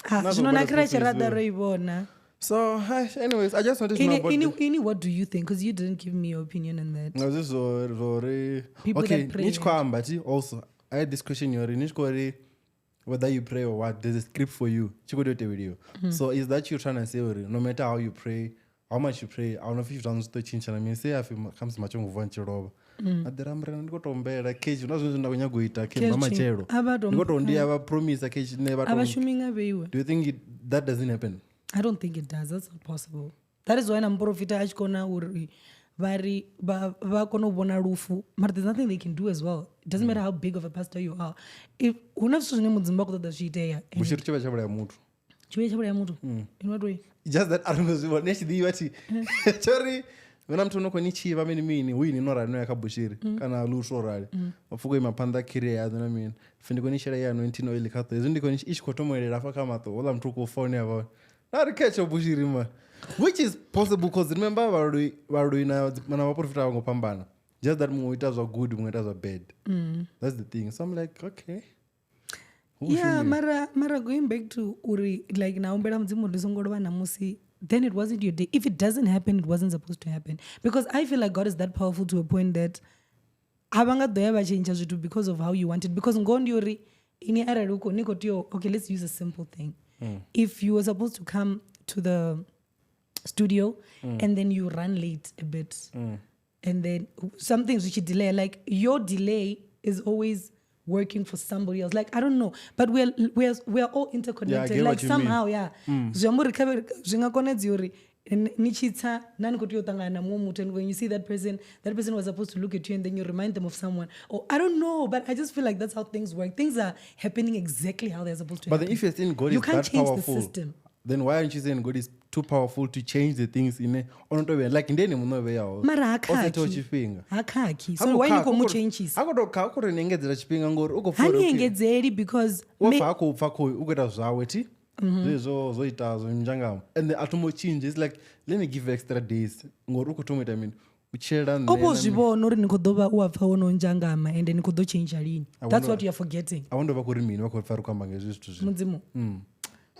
S3: Ah,
S2: Na zwo
S3: zwino na
S2: badela
S3: khiretshi
S2: school
S3: ra
S2: fees,
S3: ḓa
S2: we.
S3: ro i vhona.
S2: So, hi, anyways, I just wanted to know about
S3: Ini, what do you think? Because you didn't give me your opinion on that.
S2: Nga zwi zwo zwo ri
S3: People
S2: okay,
S3: that pray
S2: ni tshi khou amba thi also I had this question yori ni tshi khou ri whether you pray or what, there's a script for you. Tshi khou tea u tevheliwa. So is that you trying to say uri no matter how you pray, how much you pray, a huna pfi zwithu zwi ḓo tshintsha na mini, say a pfi khamusi matshelo ngo vuwa ni tshi lovha. A ḓi ra murena ndi khou to humbela keji huna zwiṅwe zwine nda khou nyaga u ita ke
S3: Keji,
S2: matshelo.
S3: a vha to-
S2: Ndi khou to ndi a vha promise keji ne vha
S3: A vha
S2: to.
S3: shumi nga vheiwe.
S2: Do you think that doesn't happen?
S3: I don't think it does. That's not possible. That is why na muporofita a tshi kona uri vha ri vha kona u vhona lufu mara there's nothing they can do as well. It doesn't matter how big of a pastor you are. If hu na zwithu zwine mudzimu vha khou ṱoḓa zwi itea and
S2: Vhushiri tshi vha tsha vhulaya muthu.
S3: tshi vhuya tsha vhulaya muthu in what way?
S2: Just that a ri ngo zwi vhona, ni tshi ḓivha thi. Tsho ri hu na muthu no khou ni tshivha mini mini hu ini no rali no ya kha bushiri kana luswo rali wa pfuka ima phanḓa khiri yaṋu na mini pfi ndi khou ni shela ya anointing oil kha ṱo hezwi ndi khou ni i tshi khou tomolela hafha kha maṱo houḽa muthu u khou fa hune a vha hone na ri khetsho bushiri ma which is possible cause remember vhaloi vhaloi na na vhaporofita a vho ngo fhambana just that muṅwe u ita zwa good muṅwe u ita zwa bad. That's the thing, so I'm like, okay. Hu
S3: Yeah,
S2: shumiwa.
S3: mara going back to uri like na humbela mudzimu uri ndi songo lovha ṋamusi, then it wasn't your day. If it doesn't happen, it wasn't supposed to happen. Because I feel like God is that powerful to a point that a vha nga ḓo ya vha tshentsha zwithu because of how you want it. Because ngoho ndi uri ini arali u khou ni khou tea u- okay, let's use a simple thing. If you were supposed to come to the studio and then you run late a bit and then something which delay, like your delay is always working for somebody else. Like I don't know, but we are all interconnected.
S2: get
S3: Like
S2: what you mean.
S3: somehow, yeah. Zwi amba uri kha vhe- zwi nga konadzea uri ni tshi tsa na ni khou tea u ṱangana na muṅwe muthu, and when you see that person, that person was supposed to look at you and then you remind them of someone. Or I don't know, but I just feel like that's how things work. Things are happening exactly how they're supposed to
S2: But then
S3: happen.
S2: if you're saying God
S3: You
S2: is
S3: can't
S2: that
S3: change the
S2: powerful,
S3: system.
S2: then why aren't you saying God is too powerful to change the things in a like ndeni muno vheyaho
S3: Mara ha
S2: o sethaho
S3: khakhi.
S2: tshifhinga
S3: Ha khakhi. So why ni khou mu changisa?
S2: ha khou tou ni engedzela tshifhinga ngori u khou
S3: Ha
S2: pfa
S3: ni
S2: uri, okay,
S3: engedzeli because
S2: wo pfa ha khou pfa khou u khou ita zwawe thi zwezwo zwo ita zwo nzhangamo and then a thoma u change. It's like, let me give you extra days ngori u khou thoma u ita mini u tshilela nṋe
S3: o vho
S2: na
S3: zwi
S2: mini.
S3: vhona uri ni khou ḓo vha u a pfa wono nzhangama ende ni khou ḓo tshentsha lini.
S2: I
S3: That's
S2: wonder-
S3: what you are forgetting.
S2: A wonder vha khou ri mini vha khou pfa ri khou amba nga hezwi zwithu zwino.
S3: Mudzimu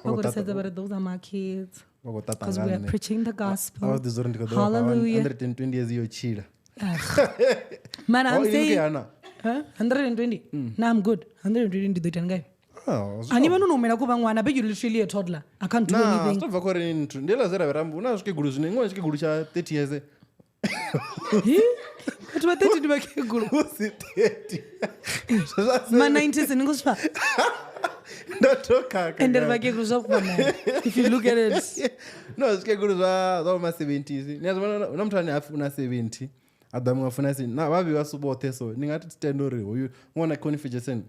S3: vha khou ri sedza vha ri those are my kids
S2: Vha khou ṱaṱa
S3: because
S2: nga
S3: we are
S2: nṋe.
S3: preaching the
S2: A
S3: gospel.
S2: vha ḓi uri ndi khou ḓo vha
S3: Hallelujah.
S2: 120 years yo tshila.
S3: Mara
S2: Oh,
S3: I'm
S2: ini
S3: saying
S2: ke hana.
S3: Huh? 120. Nah, I'm good. 120 ndi ḓo itani ngayo?
S2: Ah, zwi
S3: Ani vha no humela kuvha ṅwana, but you literally a toddler. I can't do
S2: na
S3: anything.
S2: zwi to bva khori nthu ndi hezwiḽa zwe ra vhe ra amba hu na zwikegulu zwine iṅwe tshikegulu tsha 30 years.
S3: Hi? Vhathu vha 30 ndi vhakegulu.
S2: Hu si 30. Zwa
S3: Ma 90s ni ngo zwi pfa?
S2: ndo to khakha
S3: Ende ri
S2: guys.
S3: vhakegulu zwa vhukuma. If you look at it.
S2: No zwikegulu zwa ma 70s ni a zwi vhona hu na muthu ane a funa 70 a ḓa muṅwe a funa 70 na vhavhi vha su vhoṱhe so ni nga tenda uri hoyu ṅwana Connie Ferguson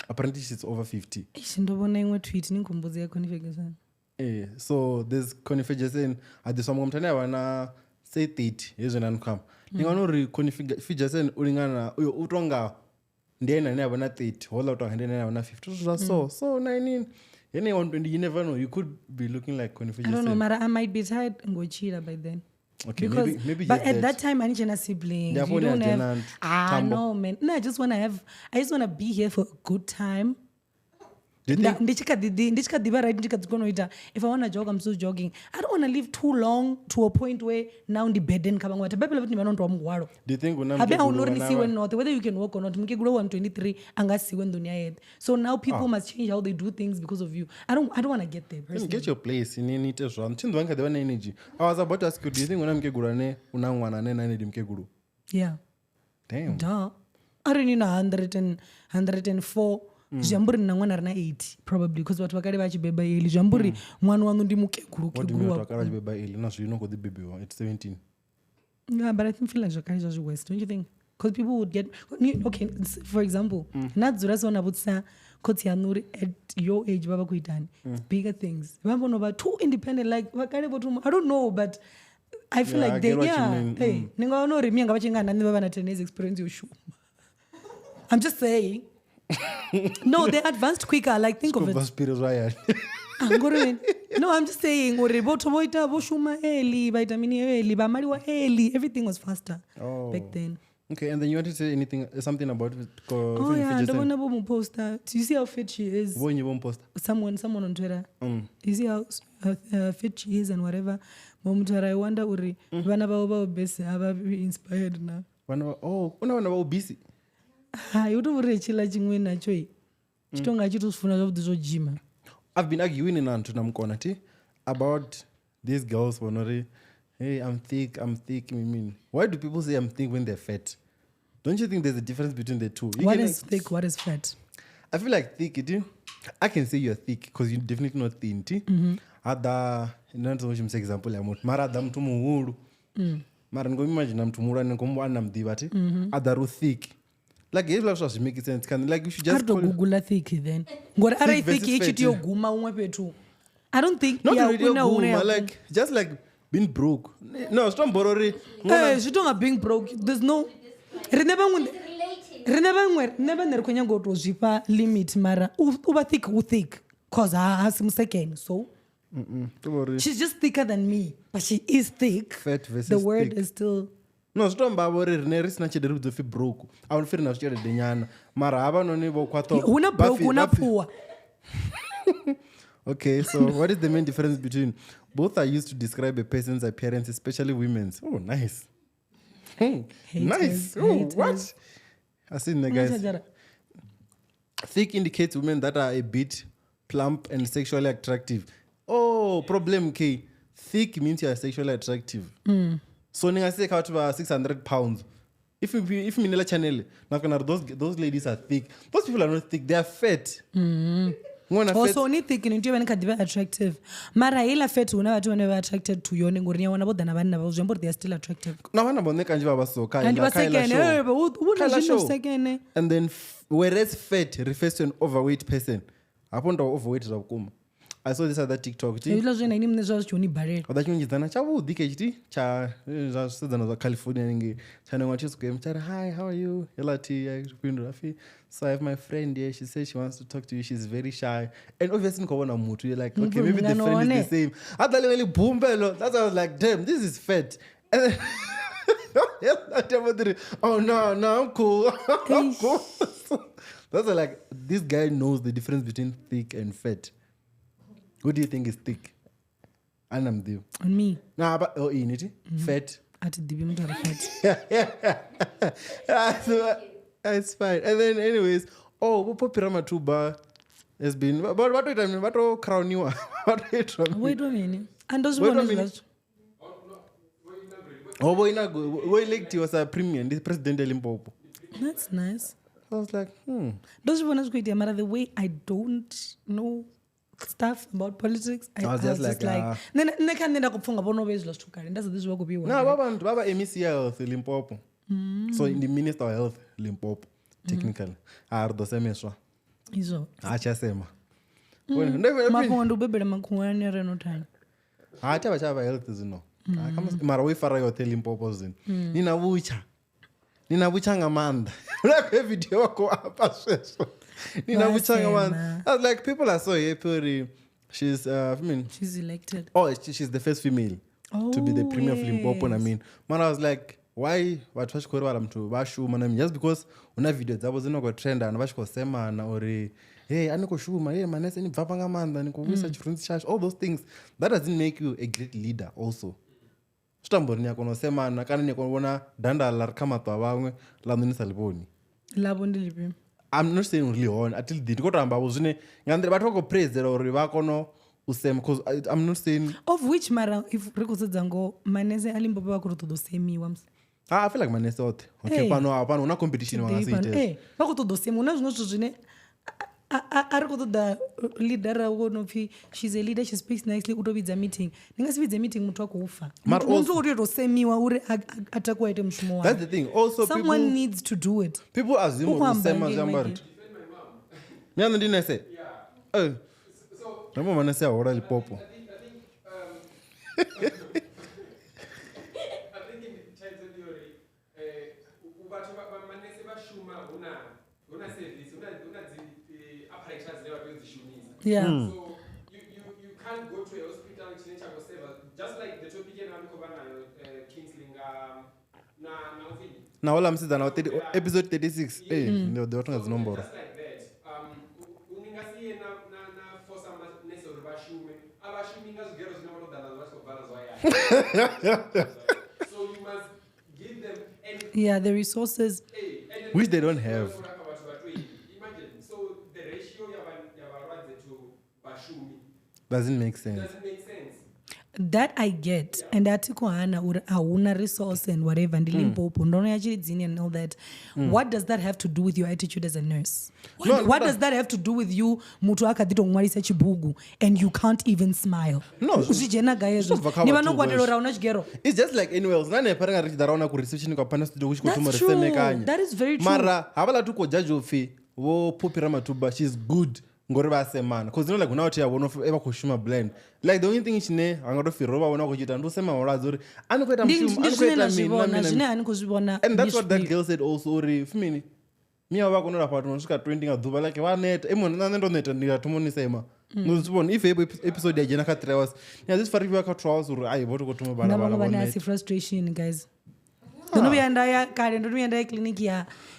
S2: apparently she's over 50.
S3: Eish, ndo vhona iṅwe tweet ni nkhumbudze ya Connie Ferguson.
S2: Eh, so there's Connie Ferguson a ḓiswa muṅwe muthu ane a vha na say 30 hezwi na ni khou amba ni nga wana uri Connie Ferguson u lingana na uyo u tonga ndi ene ane a vha na 30 houḽa u tonga ndi ene ane a vha na 50 zwithu zwa so so 19 yeneyi 120 you never know, you could be looking like Connie
S3: I don't know,
S2: Ferguson.
S3: mara I might be tired ngo tshila by then.
S2: Okay,
S3: Because,
S2: maybe
S3: but
S2: just
S3: at that time, I need a sibling.
S2: Ndi
S3: You
S2: hafho hune
S3: don't
S2: ha
S3: have.
S2: dzhena
S3: Ah,
S2: thambo.
S3: no, man. No, I just wanna be here for a good time.
S2: Do you think
S3: Ndi tshi kha ḓi ndi tshi kha ḓi vha right, ndi tshi kha ḓi kona u ita. If I wanna jog, I'm still jogging. I don't wanna live too long to a point where now ndi burden kha vhaṅwe vhathu. Bebele vhathi ndi vha no ntwa muhwalo.
S2: Do you think hu na
S3: Habe a
S2: mukegulu
S3: hu uri ni
S2: wa na
S3: siwe
S2: vha-
S3: noṱhe, whether you can walk or not. Mukegulu wa 123 a nga siwe nḓuni ya yeṱhe. So now people must change how they do things because of you. I don't wanna get there
S2: Then
S3: personally.
S2: get your place ni ni ite zwaṋu thi nḓuvha ni kha ḓi vha na energy. I was about to ask you, do you think hu na mukegulu ane u na ṅwana ane na ene ndi mukegulu?
S3: Yeah.
S2: Damn.
S3: Duh. Arali ni na 100 and 104 zwi amba uri ni na ṅwana ri na 80 probably because vhathu vha kale vha tshi beba early zwi amba uri ṅwana waṋu ndi mukegulu
S2: What do you
S3: kegulu
S2: mean
S3: wa
S2: vhathu vha kale vha tshi beba early na zwino khou ḓi bebiwa at 17?
S3: Yeah, but I think feel like zwakale zwa zwi worse, don't you think? Because people would get okay, for example, na dzula so na vhudzisa khotsi yaṋu uri at your age vha vha khou itani. It's bigger things. Vha vhono vha too independent like vha kale vho thoma I don't know, but I feel
S2: Yeah, I
S3: like they
S2: get what you
S3: yeah.
S2: mean.
S3: Hey, ni nga wana uri mianga vha tshi nga na nṋe vha vha na 10 years experience yo shuma. I'm just saying. No, they advanced quicker. Like think of it. No, I'm just saying uri vhotho vho ita vho shuma early, vha ita mini early, vha maliwa early. Everything was faster back then.
S2: Okay, and then you wanted to say anything, something about
S3: Oh yeah, ndovona vho mu poster. Do you see how fit she is? Someone on Twitter. You see how fit she is and whatever. Muthu I wonder uri vhana vhavho vha obese a vha inspired na.
S2: Vhana vha una vhana vha obese.
S3: Hai, u to vhori tshila tshiṅwe natsho i tshi tonga tshi to zwi funa zwavhuḓi zwo dzhima.
S2: I've been arguing in Anthu na Mukona ti about these girls who hey, I'm thick, I mean, why do people say I'm thick when they're fat? Don't you think there's a difference between the two?
S3: What is thick? What is fat?
S2: I feel like thick, I can say you're thick because you're definitely not thin. Ada, not so much example ya muthu. Mara ada muthu muhulu. Mara ngo imagine muthu muhulu ane ngo ana mdiba ti. Ada ru thick. Like if life make sense, can like you should just
S3: call Google thick then. Ngori ara thick ichi ti yo guma umwe fhethu. I don't think
S2: not really guma, like just like being broke. No, it's not borori.
S3: Eh, zwi tonga being broke. There's no rine vhaṅwe rine ri khou nyanga u tou zwifha limit mara u vha thick u thick cause ha si musekene so she's just thicker than me but she is thick.
S2: Fat versus
S3: the word
S2: thick.
S3: Is still
S2: No, zwi to amba uri rine ri sina tshelede ri vhidzwa pfi broke. A hu pfi ri na tshelede nyana mara havhanoni vho khwaṱha
S3: hu na broke hu na poor.
S2: Okay, so what is the main difference between both are used to describe a person's appearance, especially women's? Oh, nice. Hey, nice. Oh, what? I seen the guys. Thick indicates women that are a bit plump and sexually attractive. Oh, problem K. Thick means you are sexually attractive. So ninga say about 600 pounds. If minela channel, those ladies are thick. Those people are not thick, they are fat.
S3: Also, only thick ni ndio vane attractive. Mara ila fat huna vhathu vhane vha attracted to yone ngori ni wana vho ḓa na vhanna vha zwi amba uri they are still attractive.
S2: Na vhana vhone kanzhi vha vha so kha
S3: ila kha ila.
S2: And then whereas fat refers to an overweight person. Hafho ndo overweight zwa vhukuma. I saw this other TikTok.
S3: Hezwiḽa zwe na ini muṋe zwa zwi tshi ni balela.
S2: O ḓa tshiṅwe tshavhuḓi ke tshiti tsha zwa sedzana zwa California ngei. Tsha nengwa tshi square tsha hi, how are you? Hela thi fhindula fi. So I have my friend here. She says she wants to talk to you. She's very shy. And obviously nko bona muthu you're like, okay, maybe the friend is the same. Atla le bumbelo. That's why I was like, damn, this is fat. And then oh no, I'm cool. I'm cool. That's why, like, this guy knows the difference between thick and fat. Who do you think is thick? And I'm the.
S3: On me.
S2: Nah, but oh, in it fat.
S3: At the fat.
S2: So, it's fine. And then, anyways, oh, Poppy Ramatuba has been. But what do you mean? What do crown you? What do you mean?
S3: Wait a minute. And those ones.
S2: Oh, we elected was a premier, this president of Limpopo.
S3: That's nice.
S2: I was like,
S3: Those ones great, Mara. The way I don't know stuff about politics, I was just like ne kha nṋe nda khou pfha unga vho no vha hezwiḽa zwithu kale nda sa ḓi zwi vha khou vhiwa.
S2: No, baba MEC Health Limpopo. So in the Minister of Health Limpopo technically. A ri ḓo semeswa.
S3: Izwo.
S2: Ha tsha sema.
S3: Mafhungo ndi u bebela makhuwani re no thanya.
S2: Ha tsha vha tsha vha health zwino. Mara wo i fara yoṱhe Limpopo zwino. Ni na vhutsha. Ni na vhutsha nga maanḓa. Like video wa khou apa sweswo. I was like, people are so happy. She's I mean,
S3: she's elected.
S2: Oh, she's the first female to be the premier of Limpopo. I mean, man, I was like, why? What was going on? Just because una video dzavo dzino trend and vha tshi khou semana uri hey, a ni khou shuma, hey, manese ni bva nga maanḓa, ni khou vhuisa tshirunzi tshashu, all those things. That doesn't make you a great leader also. Zwi tamba uri ni a kona u semana kana ni a kona u vhona dandala ri kha maṱo a vhaṅwe ḽaṋu ni sa ḽi vhoni.
S3: Ḽavho ndi ḽifhio?
S2: I'm not saying really on until the go to amba zwine nga nḓila vhathu vha khou praisela uri vha kono u sema, because I'm not saying
S3: of which mara if ri khou sedza ngo manese a Limpopo vha khou ṱoḓa u semiwa musi.
S2: I feel like manese oṱhe. Okay, pano huna competition wa nga si ite.
S3: Vha khou ṱoḓa u semiwa na zwiṅwe zwithu zwine a ri khou ṱoḓa leader wo no pfi she's a leader, she speaks nicely, u to vhidza meeting. Ni nga si vhidze meeting muthu a khou fa. Muthu u tea u semiwa uri a takuwe a ite mushumo wawe.
S2: That's the thing. Also
S3: someone needs to do it.
S2: People assume uri sema zwi amba uri. Nyana ndi nese. Eh. Namo manese a hola Limpopo.
S7: I think in terms of theory, vhathu vha manese vha shuma huna Hu na service, hu na dzi apparatus dzine vha tea u dzi shumisa.
S3: Yeah.
S7: So you can't go to a hospital tshine tsha khou serve just like the topic ye na ni khou vha nayo Kingsley nga na upfi nnyi?
S2: Na houḽa musidzana wa 30 episode 36 ee ndi ḓo ḓivha nga dzinomboro.
S7: Just like that. Ni nga si ye na force manese uri vha shume. A vha shumi nga zwigero zwine vha tou ḓa nazwo vha tshi khou bva nazwo hayani. So you must give them and
S3: Yeah, the resources.
S7: and
S2: Which they don't have.
S7: u lafha vhathu vha 20. Imagine. So the ratio ya vhalwadze to vhashumi
S2: Doesn't make sense.
S7: doesn't make sense.
S3: That I get. And a thi khou hana uri a huna resource and whatever. Ndi Limpopo, ndo no ya Tshilidzini and all that. What does that have to do with your attitude as a nurse? What,
S2: No,
S3: what
S2: but-
S3: does that have to do with you muthu a kha ḓi tou ṅwalisa tshibugu and you can't even smile?
S2: No,
S3: Zwi dzhena gai hezwo?
S2: zwi bva kha
S3: Ni vha
S2: vhathu
S3: no kwatela
S2: vhashu.
S3: uri a huna tshigero?
S2: It's just like anywhere else. Na hanefha ri nga ri tshi ḓa ra wana ku reception kwa phana studio ku tshi khou
S3: That's
S2: thoma ri
S3: true.
S2: semekanya.
S3: That is very true.
S2: Mara havhaḽa thu khou judge upfi vho Phophi Ramathuba she's good ngori vha a semana. Cause you know like huna vhathu ya vhona upfi vha khou shuma blind. Like the only thing tshine ha nga to fhira vha vhona vha khou tshi ita ndi u sema malwadze uri a ni khou ita
S3: Ndi
S2: mushumo, a
S3: ndi
S2: ni khou
S3: zwine
S2: ita
S3: na zwi
S2: mini na
S3: vhona,
S2: mini na
S3: zwine
S2: mini.
S3: a ni khou zwi vhona
S2: And that's
S3: ndi
S2: what that
S3: zwifhio.
S2: girl said also uri pfi mini miya vha kona u lafha vhathu vho no swika 20 nga ḓuvha like vha neta e mona nṋe ndo neta ndi nga thoma u ni sema. Ndo zwi vhona if episode ya dzhena kha 3 hours ni a zwi fariwa kha 2 hours uri ai vho to khou thoma
S3: Na
S2: vhala
S3: vhaṅwe
S2: vhala vho
S3: vhane a
S2: neta.
S3: si frustration guys. Ndo no vhuya nda ya kale, ndo no vhuya nda ya kiḽiniki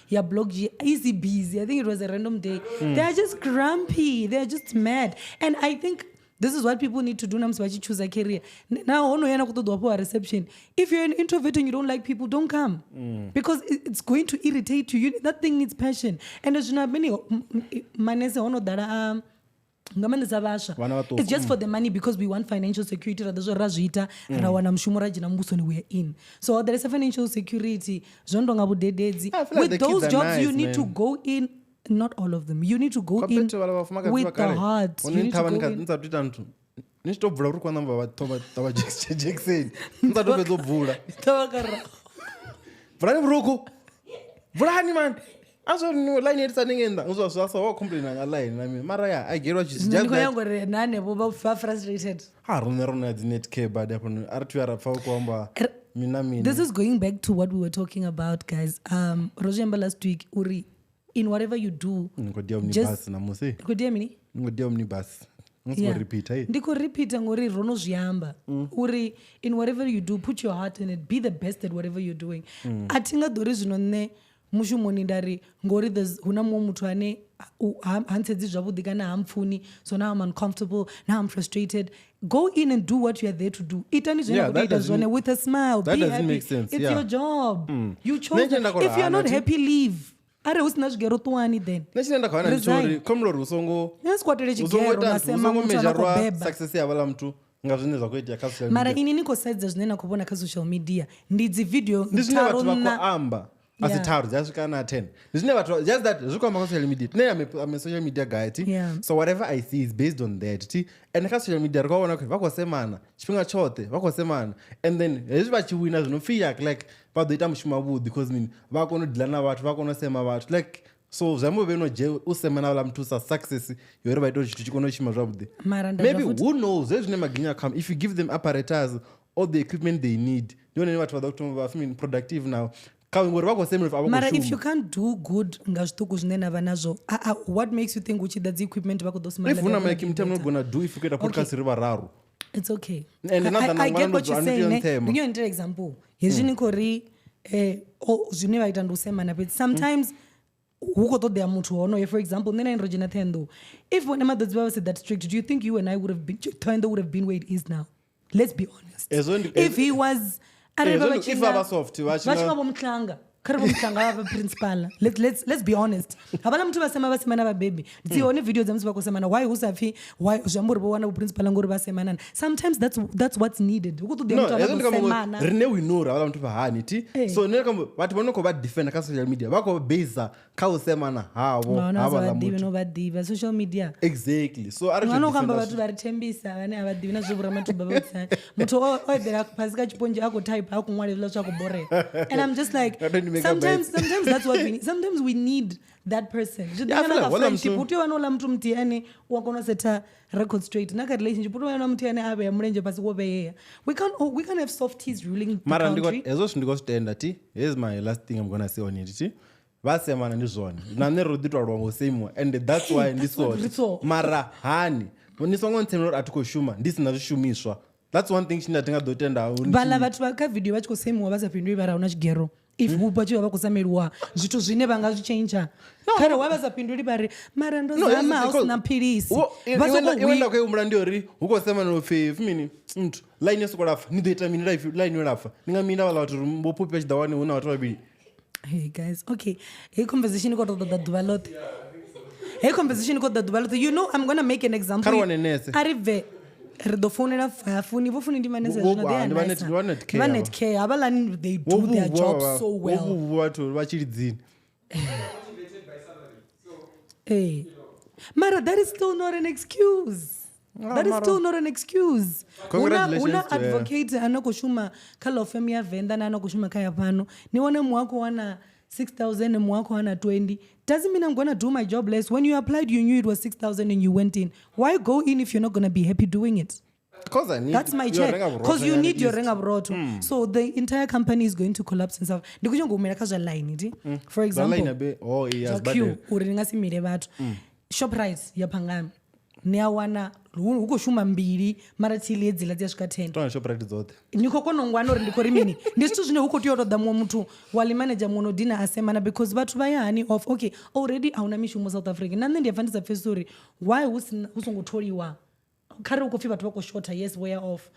S3: ya Block G, easy busy. I think it was a random day. They are just grumpy, they are just mad. And I think this is what people need to do na musi vha tshi choose a career. Na hono yana khou ṱoḓiwa fhiwa reception. If you're an introvert and you don't like people, don't come. Because it's going to irritate you. That thing needs passion. And zwino many manese hono ḓala a nga maanḓesa vhaswa.
S2: Vhana vhaṱuku.
S3: It's just for the money because we want financial security. Ra ḓo zwo ra zwi ita, ra wana mushumo ra dzhena muvhusoni, we are in. So there is a financial security zwo no tonga vhudededzi.
S2: I feel like
S3: With
S2: the kids
S3: those
S2: are
S3: jobs
S2: nice,
S3: you need to
S2: man.
S3: go in, not all of them, you need to go in
S2: Compared to vhaḽa vhafumakadzi
S3: with
S2: vha
S3: the
S2: kale,
S3: heart.
S2: hone
S3: You need to
S2: thavha ni
S3: go
S2: kha
S3: in.
S2: ni sathu ita nthu ni tshi to bvula uri kwa namba vha thoma ṱavha jekiseni ni sathu fhedza u bvula.
S3: Thavha ka ra-
S2: Bvulani vhurukhu, bvulani man. A zwo ni line ya tsani ngenda ngizwa zwa sa wa complain nga line na mini mara ya I get what you
S3: Zwino
S2: just
S3: ndi khou
S2: that
S3: nyanga uri na hanevho vha frustrated.
S2: ha rone rone dzi net care bad hafha a ri thuya ra pfa u khou amba mina mina.
S3: This is going back to what we were talking about, guys. Ro zwi amba last week uri in whatever you do,
S2: Ni khou dia
S3: just-
S2: omnibus namusi.
S3: Ndi khou dia mini?
S2: Ni khou dia omnibus. Ni khou repeat hey.
S3: Ndi khou repeata ngori ro no zwi amba uri in whatever you do, put your heart in it, be the best at whatever you're doing. A thi nga ḓo ri zwino nṋe mushumoni nda ri ngori hu na muṅwe muthu ane ha ntsedzi zwavhuḓi kana ha mpfuni, so now I'm uncomfortable, now I'm frustrated. Go in and do what you are there to do. Itani zwine
S2: Yeah,
S3: na khou
S2: that
S3: ita
S2: doesn't-
S3: zwone with a smile.
S2: that
S3: Be
S2: doesn't
S3: happy.
S2: make sense,
S3: It's
S2: yeah.
S3: your job. You chose
S2: Nṋe tshine nda
S3: that.
S2: khou
S3: If you are
S2: hana
S3: not
S2: thi-
S3: happy, leave. Arali hu sina zwigero ṱuwani then.
S2: Nṋe tshine nda khou hana ndi tsho uri
S3: Resign.
S2: khombela uri u songo
S3: Ni si kwatele
S2: u songo
S3: tshigero
S2: ita
S3: na
S2: nthu, u
S3: sema
S2: songo
S3: muthu a no khou
S2: measure
S3: beba.
S2: success ya vhaḽa muthu nga zwine zwa khou itea kha social
S3: Mara
S2: media.
S3: ini ni khou sedza zwine na khou vhona kha social media ndi dzi video
S2: Ndi zwine
S3: tharu
S2: vhathu vha
S3: nṋa.
S2: khou amba a si
S3: Yeah.
S2: tharu dzi a swika na 10. Ndi zwine vhathu just that zwi khou amba kha social media. Nṋe I'm a social media guy thi.
S3: Yeah.
S2: So whatever I see is based on that thi. And kha social media ri khou vhona uri vha khou semana tshifhinga tshoṱhe vha khou semana and then hezwi vha tshi wina zwino pfi like vha ḓo ita mushumo wavhuḓi because mini vha kona u deala na vhathu vha kona u sema vhathu like so zwi amba vhe no dzhia u sema na vhaḽa muthu sa success ya uri vha ite uri tshithu tshi kone u shuma zwavhuḓi.
S3: Mara nda
S2: Maybe
S3: dovha futhi-
S2: who knows hezwi zwine maginya come if you give them apparatus all the equipment they need ndi hone vhathu vha ḓo thoma vha feeling productive now kha ngori vha khou semela a vha
S3: Mara
S2: khou
S3: if you
S2: shuma.
S3: can't do good nga zwiṱuku zwine na vha nazwo, what makes you think u tshi ḓa dzi equipment vha khou ḓo smile
S2: If huna
S3: they're gonna
S2: mic
S3: be
S2: muthu I'm not
S3: better?
S2: gonna do if u khou ita podcast ri vhararu.
S3: It's okay.
S2: And not that
S3: I
S2: I'm
S3: get what you're
S2: gonna
S3: saying.
S2: do
S3: Ne?
S2: nthema.
S3: Ndi ngeo nitele example. Hezwi ni khou ri zwine vha ita ndi u semana fhedzi sometimes hu khou ṱoḓea muthu honoyo. For example, nṋe na ini ro dzhena Thohoyandou. If vhone maḓodzi vha vha si that strict, do you think you and I would have been, Thohoyandou would have been where it is now? Let's be honest.
S2: Hezwo ndi-
S3: If he was, arali
S2: Hezwo
S3: vha
S2: ndi-
S3: tshi
S2: if
S3: nga-
S2: vha vha soft, vha tshi
S3: vha tshi
S2: nga-
S3: nga vho Mhlanga. Kha ri vho Mhlanga vha vha principal. Let's be honest. Havhaḽa muthu vha sema vha sema na vhabebi. Dzi hone video dza musi vha khou semana. Why hu sa pfi why zwi amba uri vho wana vhu principal ngori vha semanana. Sometimes that's what's needed. Hu khou ṱoḓea
S2: No,
S3: muthu ane
S2: hezwo
S3: a
S2: ndi
S3: ḓo
S2: kha mafhungo
S3: semana.
S2: rine we know uri havhaḽa muthu vha hani thi.
S3: Eh.
S2: So nṋe kha vhathu vha no khou vha defender kha social media vha khou base kha u semana havho
S3: Vha hone vha sa
S2: havhaḽa
S3: vha ḓivhi
S2: muthu.
S3: no vha ḓivha social media.
S2: Exactly. So arali
S3: Ṅwana u khou amba vhathu vha ri thembisa vhane a vha ḓivhi na zwo vhoramathuba vha vhudzisani. Muthu o eḓela fhasi kha tshiponzhi a khou type a khou ṅwala hezwiḽa zwithu a khou borea. And I'm just like,
S2: I don't make up
S3: sometimes,
S2: bites.
S3: sometimes that's what we need. Sometimes we need that person. Zwi
S2: Yeah, I
S3: ḓi
S2: feel
S3: nga na
S2: like
S3: kha
S2: houḽa
S3: friendship,
S2: muthu-
S3: hu tea u vha na houḽa muthu muthihi ane u a kona u setha record straight. Na kha relationship hu tea u vha na muthu ane a vhea mulenzhe fhasi wo vheyea. We can't have softies ruling the
S2: mara ndi
S3: country.
S2: hezwo zwithu ndi khou zwi tenda thi. Here's my last thing I'm gonna say on it thi. Vha semana ndi zwone. Na nṋe ro ḓi tou aluwa ngo semiwa and that's why ndi so. Mara hani ni songo ntsemela uri a thi khou shuma ndi si na zwishumiswa. That's one thing tshine a thi nga ḓo tenda.
S3: Vhaḽa vhathu vha kha video vha tshi khou semiwa vha sa fhinduli vha ri ahuna tshigero. If vha tshi vha vha khou sameliwa zwithu zwine vha nga zwi tshentsha khare wa vha sa fhinduli vha ri mara ndo zama hu sina philisi.
S2: Vha soko iwe nda khou humbula ndi uri hu khou semana upfi mini nthu line yo soko lapfa ni ḓo ita mini line yo lapfa ni nga mina vhaḽa vhathu uri vho phuphi vha tshi ḓa wane hu na vhathu vhavhili.
S3: Hey guys, okay. Hey conversation iko ṱoḓa ḓuvha ḽoṱhe. Hey conversation iko ṱoḓa ḓuvha ḽoṱhe. You know I'm gonna make an example.
S2: Kha ri wane nese.
S3: A ri bve ri ḓo founela funi vho funi ndi manese zwino they are nice. Vha net care havhaḽani they do their job so well.
S2: Vho vhathu vha tshilidzini.
S3: Hey. Mara that is still not an excuse. That is still not an excuse. Huna advocate a khou shuma kha law firm ya Venḓa na a khou shuma kha ya fhano. Ni wane muṅwe a khou wana 6,000 muṅwe a khou wana 20. Doesn't mean I'm gonna do my job less. When you applied, you knew it was 6,000 and you went in. Why go in if you're not gonna be happy doing it?
S2: Because I need
S3: That's my check. Because you need your renga vhurotho. So the entire company is going to collapse and stuff. Ndi khou nyanga u humela kha zwa line ti. For example, zwa queue uri ni nga si mile vhathu. Shoprite ya Phangani. Ni a wana hu khou shuma mbili mara thili hedzila dzi a swika 10.
S2: Tona Shoprite dzoṱhe.
S3: Ni khou kona u ngwana uri ndi khou ri mini. Ndi zwithu zwine hu khou tea u ṱoḓa muṅwe muthu wa ḽi manager muṅwe no dina a semana because vhathu vha ya hani off. Okay, already a huna mishumo South Africa. Na nṋe ndi a pfa ndi sa pfesesi uri why hu songo tholiwa. Kha ri u khou pfi vhathu vha khou shotha, yes vho ya off.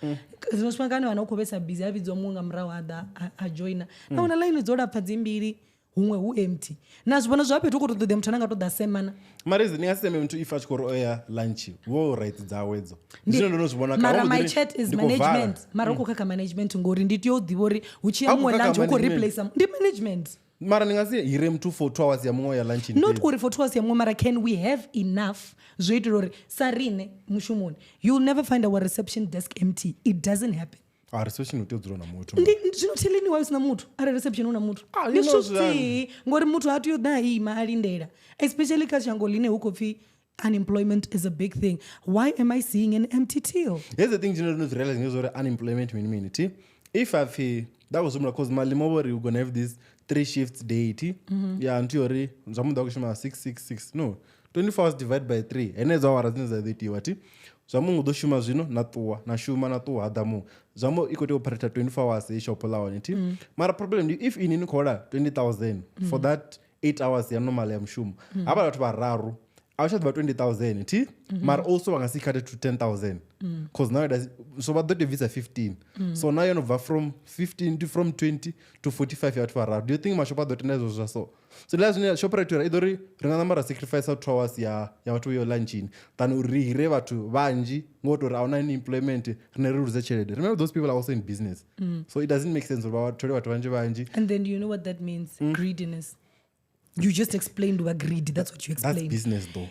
S3: Zwino tshifhinga kani wana u khou vhesa busy a vhidziwa muṅwe nga murahu a ḓa a joina. Na wana line dzo lapfa dzi mbili huṅwe hu empty. Na zwi vhona zwa fhethu u khou ṱoḓa muthu ane nga ṱoḓa semana.
S2: Mara ni nga si seme muthu if a tshi khou ri o ya lunch vho rights dzawe dzo. Zwino ndo no zwi vhona
S3: mara my chat is management. Mara u khou khakha management ngori ndi tea u ḓivha uri hu tshi ya muṅwe lunch u khou replace ndi management.
S2: Mara ni nga si hire muthu for 2 hours ya muṅwe ya lunch.
S3: Not uri for 2 hours ya muṅwe mara can we have enough zwo itela uri sa rine mushumoni you'll never find our reception desk empty. It doesn't happen.
S2: A reception u tea u dzula na muthu.
S3: Ndi zwino theleni wa usina muthu arali reception una muthu. Ndi zwithu zwithihi ngori muthu ha tea u ḓa a ima a lindela especially kha shango ḽine hu khou pfi unemployment is a big thing. Why am I seeing an empty till?
S2: Here's the thing you know realize is unemployment mini ti. If I feel that was because malimo we're gonna have this 3 shifts day ti. Yeah, until uri zwamu kushuma 6 6 6 no 24 hours divided by 3 henedzo hours dzine dza ḓo itiwa ti. Zwamu ḓo shuma zwino na ṱuwa na shuma na ṱuwa ha ḓa muṅwe. Zwamu i khou tea u operate 24 hours e shop ḽa hone ti. Mara problem ndi if ini ni khou hola 20,000 for that 8 hours ya normal ya mushumo. Havha vhathu vhararu a u tsha ḓo vha 20,000 ti. Mara also vha nga si cut to 10,000 cause now it does, so vha ḓo tea u bvisa 15. So now yo no bva from 15 to from 20 to 45 ya vhathu vhararu. Do you think mashopo a ḓo tenda izwo zwa so? So la zwine Shoprite i ḓo ri ri nga namba ra sacrifice 2 hours ya vhathu yo lunchini than uri ri hire vhathu vhanzhi ngo tori a huna employment rine ri luze tshelede. Remember those people are also in business. So it doesn't make sense uri vha thole vhathu vhanzhi vhanzhi.
S3: And then you know what that means? Greediness. You just explained we are greedy. That's what you explained.
S2: That's business though.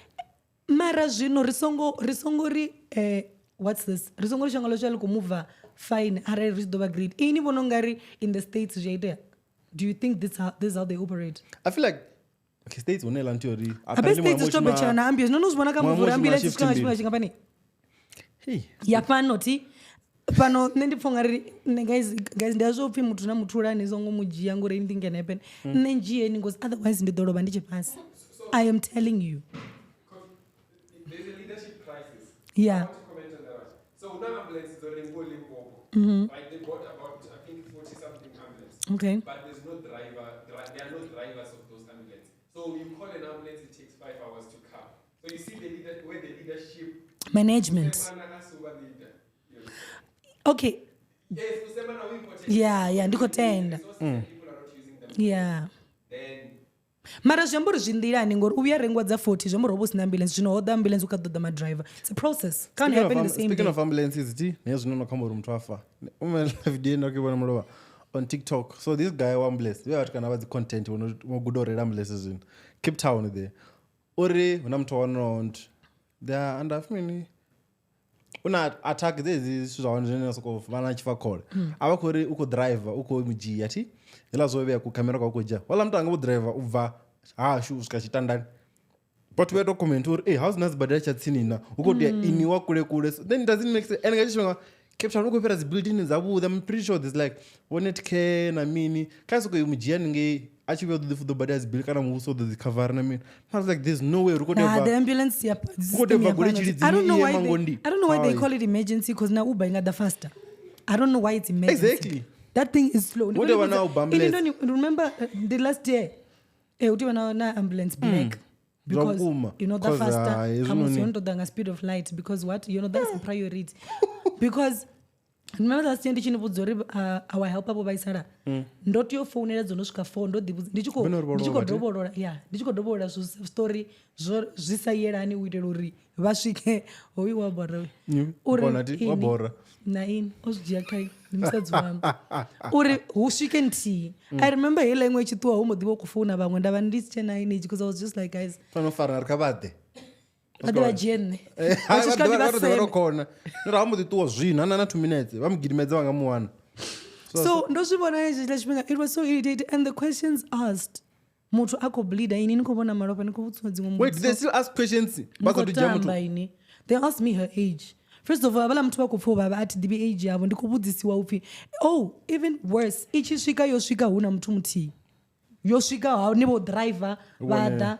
S3: Mara zwino ri songo ri what's this? Ri songo ri shango ḽashu a ḽi khou move fine arali ri tshi ḓo vha greedy. Ini vhona ungari in the States zwi a itea. Do you think this is how they operate?
S2: I feel like okay, States hune ḽa nthu uri
S3: apparently States zwi to na ambulance. No no zwi vhona kha muvhura ambulance swika nga tshifhinga tshingafhani.
S2: Hey.
S3: Ya fhano ti fhano nṋe ndi pfha ungari nṋe guys ndi a zwo pfhi muthu na muthu lani songo mu dzhia ngori anything can happen. Nṋe ndzhieni because otherwise ndi ḓo lovha ndi tshi fhasi. I am telling you.
S7: There's a leadership crisis.
S3: Yeah.
S7: I want to comment on that one. So now ambulances are in Limpopo. Right? They bought about I think 40 something ambulances.
S3: Okay.
S7: But there's no driver. There are no drivers of those ambulances. So you call an ambulance, it takes 5 hours to come. So you see the leader, where the leadership
S3: management. Okay.
S7: Yes,
S3: Yeah, ndiko tenda. Yeah.
S7: Then
S3: Mara zwi amba uri zwi nḓilani ngori u vhuya rengwa dza 40 zwi amba uri ho vha hu sina ambulance zwino ho ḓa ambulance u kha ḓo ḓa ma driver. It's a process. Can't happen the same
S2: Speaking
S3: day.
S2: of ambulances, ti nezwino no khamba uri muthu afa. Umela video ndo ke vhona mulovha on TikTok. So this guy wa ambulance, we vhathu kana vha dzi content vho guda u reila ambulance zwino. Cape Town there. Uri huna muthu wa no they are under mini una attack dzedzi zwithu zwa hone zwine soko vha na tshifa khole. A vha khou ri u khou driver u khou mudzhia thi hela zwo vhea ku camera kwa khou dzhia wala muthu anga vho driver u bva hashu u swika tshitandani. But we don't comment uri hey house na sibadela tsha tsini na u khou tea iniwa kule kule. So then it doesn't make sense. And nga tshifhinga Cape Town u khou fhira dzi building dzavhuḓi. I'm pretty sure there's like vho Netcare na mini kha soko mudzhia ningei A tshi vhuya u ḓo ḓi ḓo badela dzi bill kana muvhuso u ḓo dzi khavara na mini. I was like, there's no way ri khou tea u
S3: Nah,
S2: bva-
S3: the ambulance yeah,
S2: Ku khou tea u bva gole Tshilidzini
S3: I don't know
S2: iye
S3: why
S2: Mangondi.
S3: they, I don't know why they
S2: Hai.
S3: call it emergency because now Uber inga the faster. I don't know why it's emergency.
S2: Exactly.
S3: That thing is slow.
S2: Wo tea u vha na Uber ambulance.
S3: Ini ndoni- Remember the last year, hu tea u vha na ambulance black.
S2: Zwa
S3: Because
S2: vhukuma.
S3: you know the
S2: 'Cause,
S3: faster
S2: hezwinoni-
S3: khamusi yo no ṱoḓa nga speed of light because what you know that's the priority because remember last year ndi tshi ni vhudza uri our helper vho vhaisala ndo tea u founela dzo no swika four ndo ḓivhudza ndi tshi khou
S2: Vhone uri vho
S3: ndi tshi khou
S2: lovha, thi?
S3: dovholola ya ndi tshi khou dovholola zwi story zwo zwi sa yelani u itela uri vha swike hoyu wa bora uyu. Uri
S2: Kona ti, wa
S3: ini,
S2: bora.
S3: na ini o zwi dzhia kha ndi musadzi wanu uri hu swike nthihi i remember heiḽa iṅwe i tshi ṱuwa ho mbo ḓi vha u khou founa vhaṅwe nda vha ndi si tshena energy because I was just like, guys,
S2: Fanela u farana ri kha vha ḓe.
S3: vha ḓe vha dzhie nṋe.
S2: Eh,
S3: Vha tshi swika ndi vha
S2: vha
S3: sende.
S2: khona nori ha mbo ḓi ṱuwa zwino hana na 2 minutes vha mu gidimedza vha nga mu wana.
S3: So ndo zwi vhona hetshiḽa tshifhinga, it was so irritating, and the questions asked, muthu a khou bleeda ini ni khou vhona malofha ni khou vhudziwa dziṅwe
S2: Wait, they
S3: mbudziso.
S2: still ask questions
S3: Ni
S2: vha
S3: khou
S2: sathu dzhia muthu?
S3: tamba ini. They asked me her age. First of all, havhaḽa muthu vha khou pfha u vhavha, a thi ḓivhi age yavho, ndi khou vhudzisiwa upfhi, oh, even worse, i tshi swika yo swika hu na muthu muthihi, yo swika ha ni vho driver vha ḓa.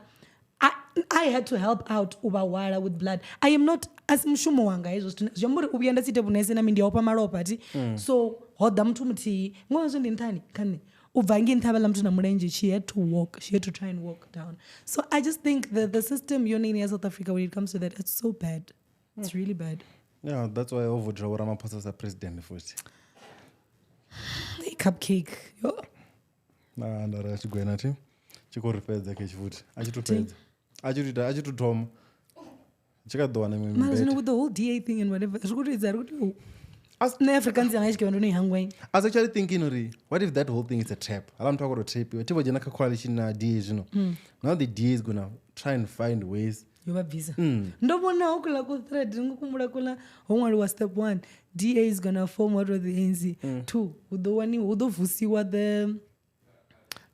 S3: I had to help out u vha hwala with blood. I am not, a si mushumo wanga hezwo zwithu, zwi amba uri u vhuya nda si ite vhunese na mi ndi a ofha malofha thi. So ho ḓa muthu muthihi ngoho zwo ndi nṱhani kha nṋe u bva ngei nṱha havhaḽa muthu na mulenzhe, she had to walk, she had to try and walk down. So I just think the system yone ine ya South Africa when it comes to that, it's so bad, it's really bad.
S2: Yeah, that's why o votela vho Ramaphosa sa president futhi.
S3: Hey, cupcake. Yo.
S2: Na nda ri tshigwena thi tshi khou ri fhedza khetshi futhi a tshi to fhedza a tshi to ita a tshi to thoma tshi kha ḓo wana miṅwe
S3: Mara zwino
S2: mibete.
S3: with the whole DA thing and whatever, ri khou tou edza, ri khou tou nṋe Afrikaans yanga i tshi kevha ndo no i hangwa.
S2: I was actually thinking uri what if that whole thing is a trap? Hala muthu a khou tou trapiwa thi vho dzhena kha coalition na DA zwino. Now the DA is gonna try and find ways.
S3: Yo vha bvisa. Ndo vhona ho kuḽa ku thread ndi kumbula kuḽa ho ṅwaliwa step one, DA is gonna form what with the ANC. Two, hu ḓo waniwa, hu ḓo vusiwa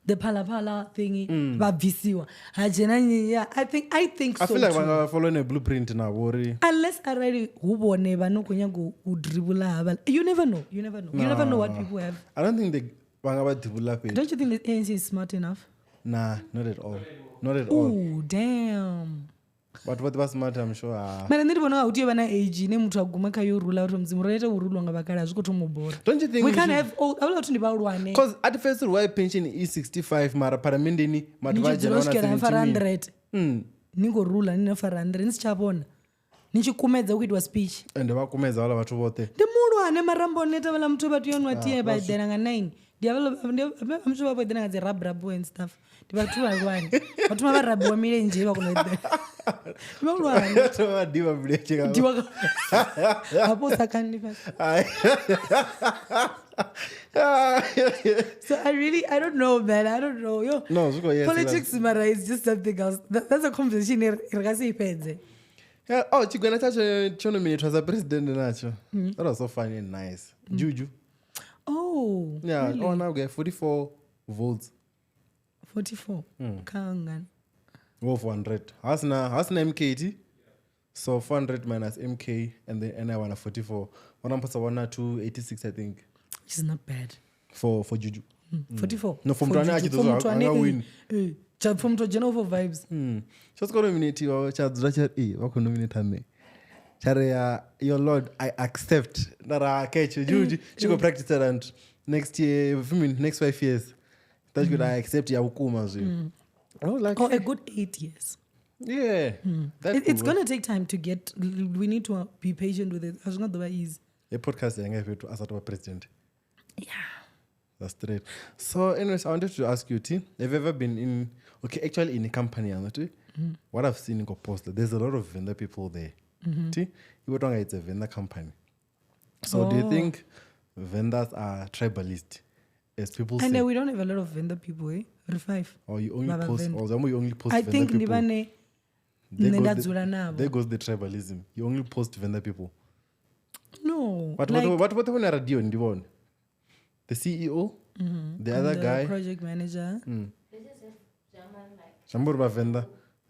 S3: the phalaphala thingy, vha bvisiwa ha dzhena nnyi. Yeah, I think
S2: I
S3: so
S2: feel like
S3: too.
S2: vha nga follow a blueprint navho uri
S3: Unless arali hu vhone vha no khou nyaga u dribula havhaḽa, you never know, you never know, you never know what people have.
S2: I don't think they vha nga vha ḓivhula fhedzi.
S3: Don't you think the ANC is smart enough?
S2: Nah, not at all. Not at all.
S3: Ooh, damn.
S2: Vhathu vhoṱhe vha smart, I'm sure. Ah.
S3: Mara nṋe ndi vhona unga hu tea u vha na age ine muthu a guma kha yo rula uri mudzimu ro ita u rulwa nga vhakale zwi khou thoma u bora.
S2: Don't you think
S3: we
S2: we
S3: can't
S2: should-
S3: have old havhaḽa vhathu ndi vhahulwane.
S2: Because at first why pension is 65 mara paramendeni
S3: Ni
S2: vhathu vha
S3: tshi dzula
S2: dzhena
S3: u
S2: vha na
S3: swikela fara
S2: 70
S3: 100 ni khou rula ni na fara 100 ni si tsha vhona ni tshi kumedza u khou itiwa speech.
S2: And vha kumedza vhala vhathu vhoṱhe.
S3: Ndi muhulwane marambo o neta vhaḽa muthu vha tea u nwa tie vha eḓela nga 9, ndi havhaḽa muthu vha vho eḓela nga dzi raburabu and stuff, ndi vhathu vhahulwane vha thoma vha rabiwa milenzhe vha kona u eḓela, ndi vhahulwane.
S2: Thoma vha diwa milenzhe nga-
S3: Diwa hafho u sa kandi fhasi. So I really, I don't know, man. I don't know. Yo,
S2: No, zwi khou yes,
S3: politics, mara, is just something else. That's a conversation ri nga si i fhedze.
S2: Yeah, oh, tshigwena tshatsho tsho nominatwa sa president natsho. That was so funny and nice. Juju.
S3: Oh,
S2: Yeah,
S3: really?
S2: oh now we get 44 votes.
S3: 44. Kha ngani?
S2: Go 400. Hasina MKT. So 400 minus MK and then and I won a 44. One plus one 286, I think.
S3: Which is not bad.
S2: For Juju.
S3: 44.
S2: No, for muthu ane a tshi
S3: Juju,
S2: ḓo
S3: for
S2: zwa-
S3: muthu ane,
S2: anga win.
S3: for muthu a dzhenaho for vibes.
S2: Tsho siko nominatiwa tsha dzula tsha ri vha khou nominata nṋe. Tsha ri your lord, I accept. Nda ra ketsho Juju tshi khou practice and next year, I mean, next 5 years. That's good. I accept ya vhukuma zwino. I was like,
S3: Or a good 8 years.
S2: yeah. That
S3: It's
S2: could work.
S3: gonna take time to get, we need to be patient with it. A zwi nga ḓo vha easy.
S2: A podcast yanga fhethu a sathu vha president.
S3: Yeah.
S2: That's straight. So, anyways, I wanted to ask you, T, have you ever been in, okay, actually in a company, T, what I've seen in Koposta, there's a lot of vendor people there. T, you were talking it's a vendor company. So, do you
S3: Oh.
S2: think vendors are tribalist, as people
S3: And
S2: say?
S3: we don't have a lot of vendor people, eh? Ri five.
S2: Or you only
S3: Vha
S2: post,
S3: vhavenḓa.
S2: or you only post
S3: I
S2: vendor
S3: think ndi
S2: people.
S3: vhane
S2: There
S3: nṋe
S2: goes
S3: nda
S2: the-
S3: dzula navho.
S2: There goes the tribalism. You only post vendor people.
S3: No.
S2: But
S3: like,
S2: what what radio ndi vhone? The CEO, the other
S3: the
S2: guy,
S3: project manager.
S2: zwi amba uri vhavenḓa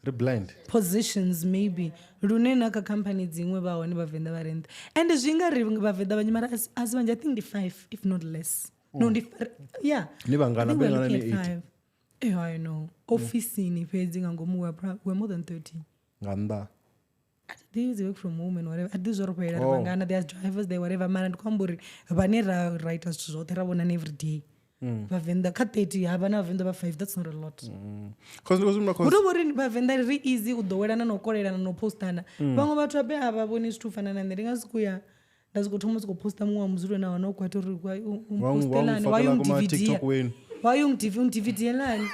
S2: ri blind.
S3: Positions maybe lune na kha company dziṅwe vha hone vhavenḓa vha re nṱha, and zwi nga ri vhavenḓa vhanzhi mara a si vhanzhi, I think ndi five if not less. No, ndi yeah.
S2: Ni vhangana?
S3: I think we're
S2: Vhangana
S3: looking
S2: ni
S3: at
S2: 80?
S3: five. Yeah, I know. Ofisini fhedzi nga ngomu we're more than 30.
S2: Nga nnḓa.
S3: They use work from home and whatever. A thi zwo ro fhelela ri
S2: Oh.
S3: vhangana, there's drivers there whatever. Mara ndi khou amba uri vhane ra ita zwithu zwoṱhe ra vhonana every day. Vhavenḓa kha 30 ha vha na vhavenḓa vha 5, that's not a lot.
S2: Cause ndi khou zwi humbula
S3: Hu
S2: cause
S3: tou vha uri vhavenḓa ri easy u ḓowelana na u kolelana na u postana. Vhaṅwe vhathu ape a vha vhoni zwithu u fana na nṋe. Ndi nga sokou ya nda sokou thoma u sokou posta muṅwe wa muzulu na wana u kwata uri why u
S2: Wa wa
S3: mpostelani, why
S2: mufakela
S3: u
S2: kuma
S3: ndivhidia?
S2: TikTok wenu.
S3: Why u ndivhidielani?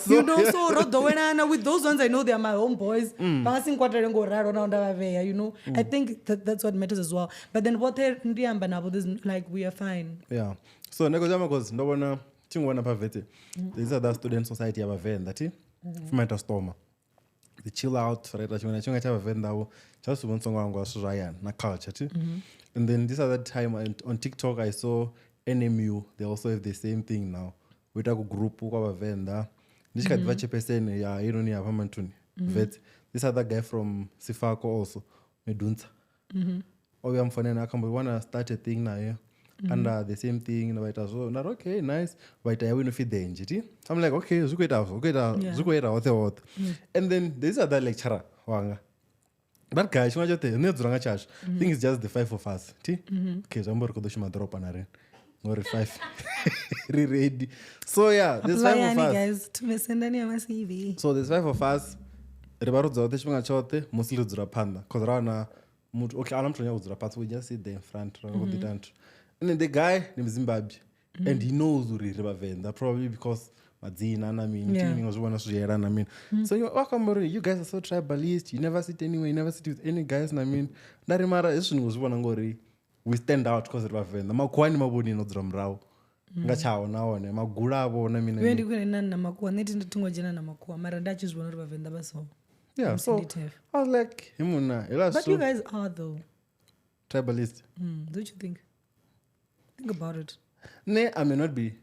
S3: You know, so ro ḓowelana with those ones. I know they are my homeboys. Vha nga si nkwatele ngo ralo naho nda vha vhea, you know. I think that's what matters as well. But then vhoṱhe ndi amba navho, like we are fine.
S2: Yeah. So ndi khou zama cause ndo vhona thi ngo vhona phavete. This other student society ya vhavenḓa thi. Fumeta stoma. The chill out ra ita tshiṅwe na tshiṅwe tsha vhavenḓa vho tsha zwi vhonisa ngo zwithu zwa hayani na culture thi. And then this other time on TikTok I saw NMU, they also have the same thing now. We ita ku group kwa vhavenḓa. Ndi tshi kha ḓi vha chairperson ya heinoni ya hafha Manthuni Vets. This other guy from Sifako also, Medunsa. O vhuya mfonela a khamba we wanna start a thing naye under the same thing na vha ita zwo nda ri okay nice vha ita yawe ino pfi Denje ti. I'm like okay zwi khou ita zwi khou ita zwi khou ita hoṱhe hoṱhe. And then this other lecturer wanga, that guy tshiṅwe tshoṱhe nṋe dzula nga tshashu. I think it's just the five of us ti. Okay zwi amba uri khou ḓo shuma ḓoropa na riṋe ngori five ri ready. So yeah, there's five of
S3: Applyani,
S2: us.
S3: guys. Tumesendani ama CV.
S2: So there's five of us. Ri vha ro dzula roṱhe tshifhinga tshoṱhe mostly ri dzula phanḓa cause ra wana muthu okay ana muthu ane a dzula fhasi, we just sit there in front ra khou ḓi ita nthu. And then the guy ndi Muzimbabwe and he knows uri ri vhavenḓa probably because madzina na mini
S3: Yeah.
S2: yeah. zwi vhona zwi yelana na mini. So you wa khou amba uri you guys are so tribalist, you never sit anywhere, you never sit with any guys na mini. Nda ri mara hezwi ni khou zwi vhona ngori we stand out cause ri vhavenḓa. Makhuwani mavhoni no dzula murahu nga tshaho na one magula avho na mini na
S3: Iwe
S2: mini.
S3: ndi khwine na na makuwa nṋe thi thingo dzhena na makuwa mara nda tshi zwi vhona uri vhavenḓa vha so.
S2: Yeah, so
S3: Sensitive.
S2: I was like, hey muna, ela
S3: But
S2: so
S3: you guys are though.
S2: tribalist.
S3: Don't you think? Think about it.
S2: Ne, I may not be.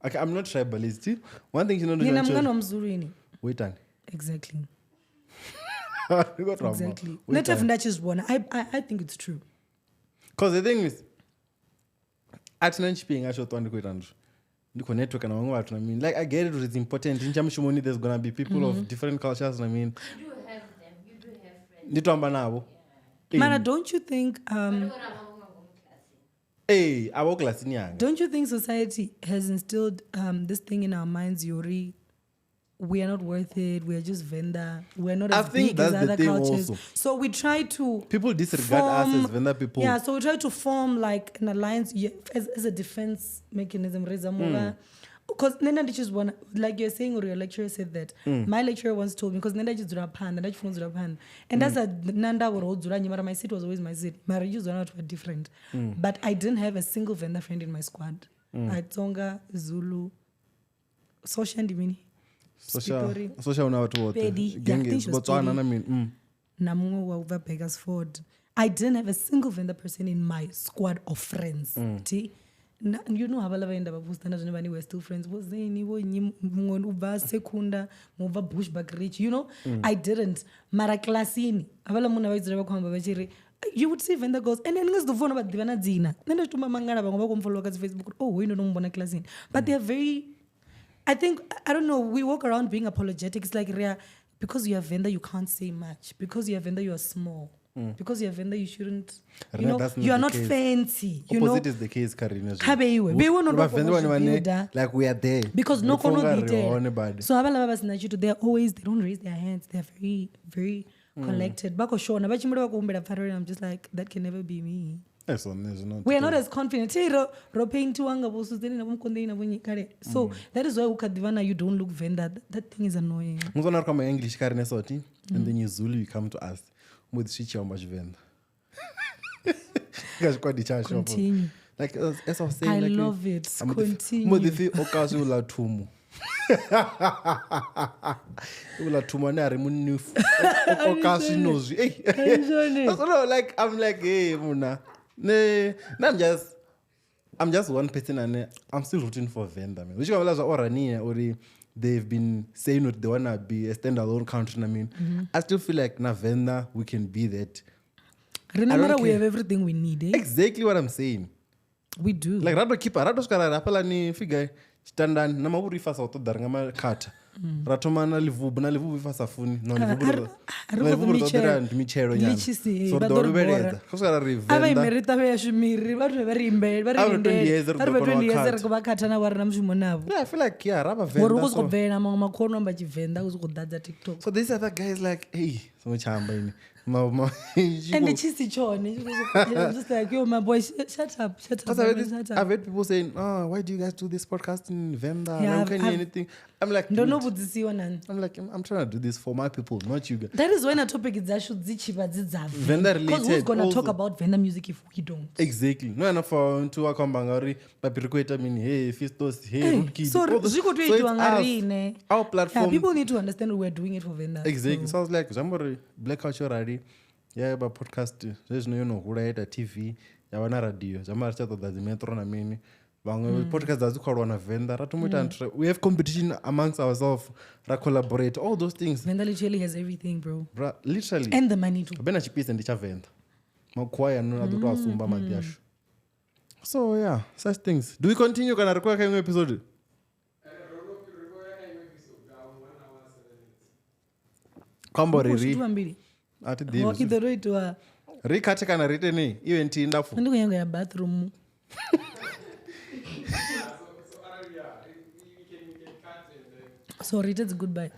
S2: Okay, I'm not tribalist. One thing you know,
S3: Nina mungani wa Mzulu ini.
S2: Wait on.
S3: Exactly.
S2: Exactly.
S3: Exactly. Nṋe thef nda tshi zwi vhona. I think it's true.
S2: Because the thing is, a thi na tshifhinga tsho ṱwa ndi khou ita nthu ndi khou network na vhaṅwe vhathu na mini. Like I get it, it's important. Ntsha mushumoni there's gonna be people of different cultures na mini.
S4: You do have them. You do have friends.
S2: Ndi to amba navho.
S3: Mara, don't you think
S2: Ee, a vha kilasini yanga.
S3: don't you think society has instilled this thing in our minds, Yuri? We are not worth it. We are just vendor. We are not
S2: I
S3: as
S2: think
S3: big as
S2: that's the
S3: other
S2: thing
S3: cultures.
S2: also.
S3: So we try to
S2: People disregard us as vendor people.
S3: Yeah, so we try to form like an alliance, yeah, as a defense mechanism. Because Nena one like you're saying, or your lecturer said that. My lecturer once told me because Nenda dzula phanḓa, nda tshi funa u dzula phanḓa. And as a Nanda wo dzula nnyi, mara my seat was always my seat. Mara you were different. But I didn't have a single vendor friend in my squad. I Tsonga, Zulu, Sosha ndi mini?
S2: Social,
S3: Spitori.
S2: social na vhathu vhoṱhe.
S3: Pedi. Yeah, I
S2: Gange,
S3: think she was
S2: Botswana
S3: Pedi.
S2: na mini.
S3: Na muṅwe wa ubva Bakersford. I didn't have a single vendor person in my squad of friends. Thi? You know havhaḽa vha enda vha posta na zwine vhane we're still friends. Vho Zeni, vho nnyi, muṅwe u bva Sekunda, muṅwe u bva Bushbuckridge, you know? I didn't. Mara kilasini, havhaḽa munna vha tshi dzula vha khou amba vha tshi ri, you would see vendor girls and then nga si ḓo vhona vha ḓivha na dzina. Nṋe nda tshi tou mangala vhaṅwe vha khou mfollowa kha dzi Facebook uri, oh, hoyu ndo no mu vhona kilasini. But they are very, I think, I don't know, we walk around being apologetic. It's like, Ria, because you are vendor, you can't say much. Because you are vendor, you are small. Because you are vendor, you shouldn't, you
S2: Rina,
S3: know,
S2: that's not
S3: you are
S2: the
S3: not
S2: case.
S3: fancy, you know.
S2: Opposite is the case, Karina.
S3: Kha vheiwe. Vheiwe no tou
S2: Vhavenḓa vhone vhane,
S3: builder.
S2: like we are there.
S3: Because no
S2: Ri pfa unga
S3: kono
S2: ri
S3: detail.
S2: hone badi.
S3: So havhaḽa vha vha sina tshithu, they are always, they don't raise their hands. They are very, very collected. Vha khou shona, vha tshimbila vha khou humbela pfarelo. I'm just like, that can never be me.
S2: Eh, so nṋe zwino
S3: We are not as confident. Hey, ro paintiwa nga vho Suzanne na vho Mkonḓei na vho nnyi kale. So that is why u kha ḓivha na you don't look vendor. That thing is annoying.
S2: Musi wana ri khou amba English kha riṋe soti, and then you Zulu, you come to us. Mbo ḓi switch amba Tshivenḓa. Nga tshikwadi tshashu afho.
S3: Continue.
S2: Like as I was saying,
S3: I
S2: like,
S3: love it. Continue.
S2: Mbo ḓi pfi o kaswi uḽa thumu. Uḽa thumu ane a ri munifu. O kaswi nozwi. Ei. That's what I like, I'm like, hey, muna. Ne, ne, I'm just one person and I'm still rooting for Venda, man. Which is Orania or they've been saying that they wanna be a standalone country. I mean, I still feel like na Venda we can be that.
S3: Remember,
S2: I don't
S3: we
S2: care.
S3: have everything we need. Eh?
S2: Exactly what I'm saying.
S3: We do.
S2: Like Rado Keeper, Rado Skara Rapala ni figure Tshitandani na mavhuru ifa sa u ṱoḓa ri nga makhatha. Ra thoma na Livubu, na Livubu ifa sa funi. No Livubu
S3: A
S2: ri
S3: ri khou
S2: Livubu ri ṱoḓela
S3: mitshelo.
S2: ndi mitshelo nyana.
S3: Litshisi,
S2: So ri
S3: vha
S2: ḓo
S3: ḓo ri
S2: luvheledza.
S3: bora.
S2: Kha swika ra ri
S3: A vha
S2: Venḓa.
S3: ime ri ṱavhe yashu miri vhathu vha ri imbele vha ri
S2: A vha ri 20
S3: lindele.
S2: years ri
S3: A ri
S2: ḓo
S3: vhe
S2: kona u
S3: 20 years
S2: vha
S3: ri khou vha khatha na vho a ri na mushumo navho.
S2: Yeah, I feel like yeah, ra vha
S3: Ngori
S2: Venḓa.
S3: u khou sokou
S2: So,
S3: bvelela maṅwe makhuwa no amba Tshivenḓa u sokou ḓadza TikTok.
S2: so this other guy is like, hey, songo tsha amba ini. Ma ma.
S3: And tshi si tshone. I'm just like, yo my boy, shut up, shut up.
S2: Because
S3: my
S2: I've,
S3: boy,
S2: heard
S3: shut
S2: this,
S3: up.
S2: I've heard people saying, oh, why do you guys do this podcast in Venda?
S3: Yeah,
S2: Why
S3: I've-
S2: can't hear
S3: I've-
S2: anything? I'm like,
S3: Ndo no
S2: dude,
S3: vhudzisiwa na nṋe.
S2: I'm like, I'm trying to do this for my people, not you guys.
S3: That is when a topic dzashu dzi tshi vha dzi dza
S2: Venda
S3: Because who's
S2: related
S3: gonna talk
S2: also.
S3: about Venda music if we don't?
S2: Exactly. No enough for muthu wa khou amba ngauri papiri khou ita mini, hey, Fistos, hey,
S3: Hey,
S2: Rootkid.
S3: so
S2: all those-
S3: zwi khou tea
S2: So
S3: u itiwa
S2: it's
S3: nga
S2: us,
S3: riṋe.
S2: Our platform.
S3: Yeah, people need to understand we're doing it for Venda.
S2: Exactly. So I was like, zwi amba uri Black Culture rali ya vha podcast zwezwino yo no hula ya ita TV ya vha na radio zwi amba ri tsha ṱoḓa dzi metro na mini vhaṅwe podcast dza dzi khou aluwa na Venḓa ra thoma u ita nthu we have competition amongst ourselves ra collaborate all those things
S3: Venda literally has everything, bro.
S2: Bra, literally
S3: And the money too.
S2: habe na tshipise ndi tsha Venḓa makhuwa ayano a ḓo to a sumba maḓi ashu so yeah such things do we continue kana ri khou ya kha iṅwe episode khou amba uri ri
S3: Ri mbili.
S2: a thi
S3: Oh,
S2: ḓivhi
S3: i ḓo tou itiwa
S2: ri khathe kana ri iteni iwe nthihi ndapfu
S3: ndi khou nyaga ya bathroom. So ri ite dzi goodbye.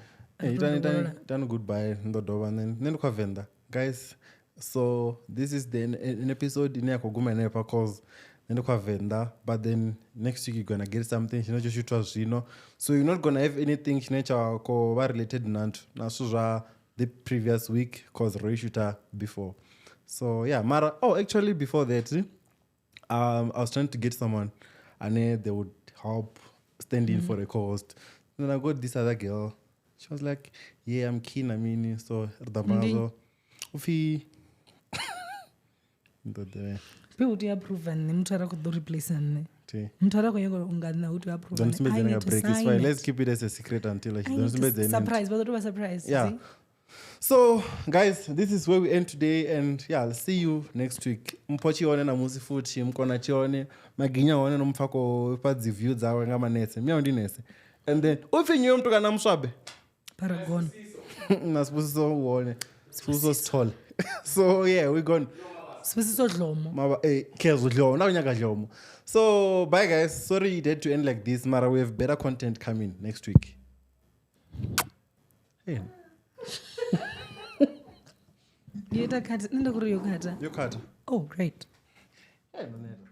S2: Eh, itani goodbye ndo dovha nṋe nṋe ndi khou venḓa guys so this is the an episode ine ya khou guma henefha cause nṋe ndi khou venḓa but then next week you're gonna get something tshine tsho shutwa zwino so you're not gonna have anything tshine tsha khou vha related na nthu na zwithu zwa the previous week cause ro i shuta before so yeah mara oh actually before that I was trying to get someone and then they would help stand in for a co-host. Then I got this other girl. She was like, yeah, I'm keen. I mean, so
S3: Ndi-
S2: Ufi. Ndo
S3: Pe u tea approve nṋe muthu a re khou ḓo replace nṋe. Muthu a re khou nyaga u nga nṋe u tea approve
S2: Don't
S3: nṋe. I need to
S2: break. It's
S3: sign
S2: fine.
S3: it.
S2: Let's keep it as a secret until
S3: I
S2: I
S3: need
S2: don't
S3: to surprise. Vha ḓo tou vha surprise.
S2: Yeah.
S3: see?
S2: So, guys, this is where we end today, and yeah, I'll see you next week. Mpho tshi hone namusi futhi mukona tshi hone maginya hone no mupfa khou fha dzi view dzawe nga manese miyawu ndi nese and then upfi nyiwe muthu kana muswabe
S3: Paragon.
S2: na sibusiso uwone sibusiso sithole so yeah we gone
S3: Sibusiso Dlomo.
S2: Maba, eh, Kezo Dlomo, na unyaka Dlomo. So bye guys, sorry it had to end like this mara we have better content coming next week. Hey,
S3: Yo ita cut. Nṋe ndi khou ri yo khatha.
S2: yo khatha.
S3: Oh, great.
S2: Hey, Maneta.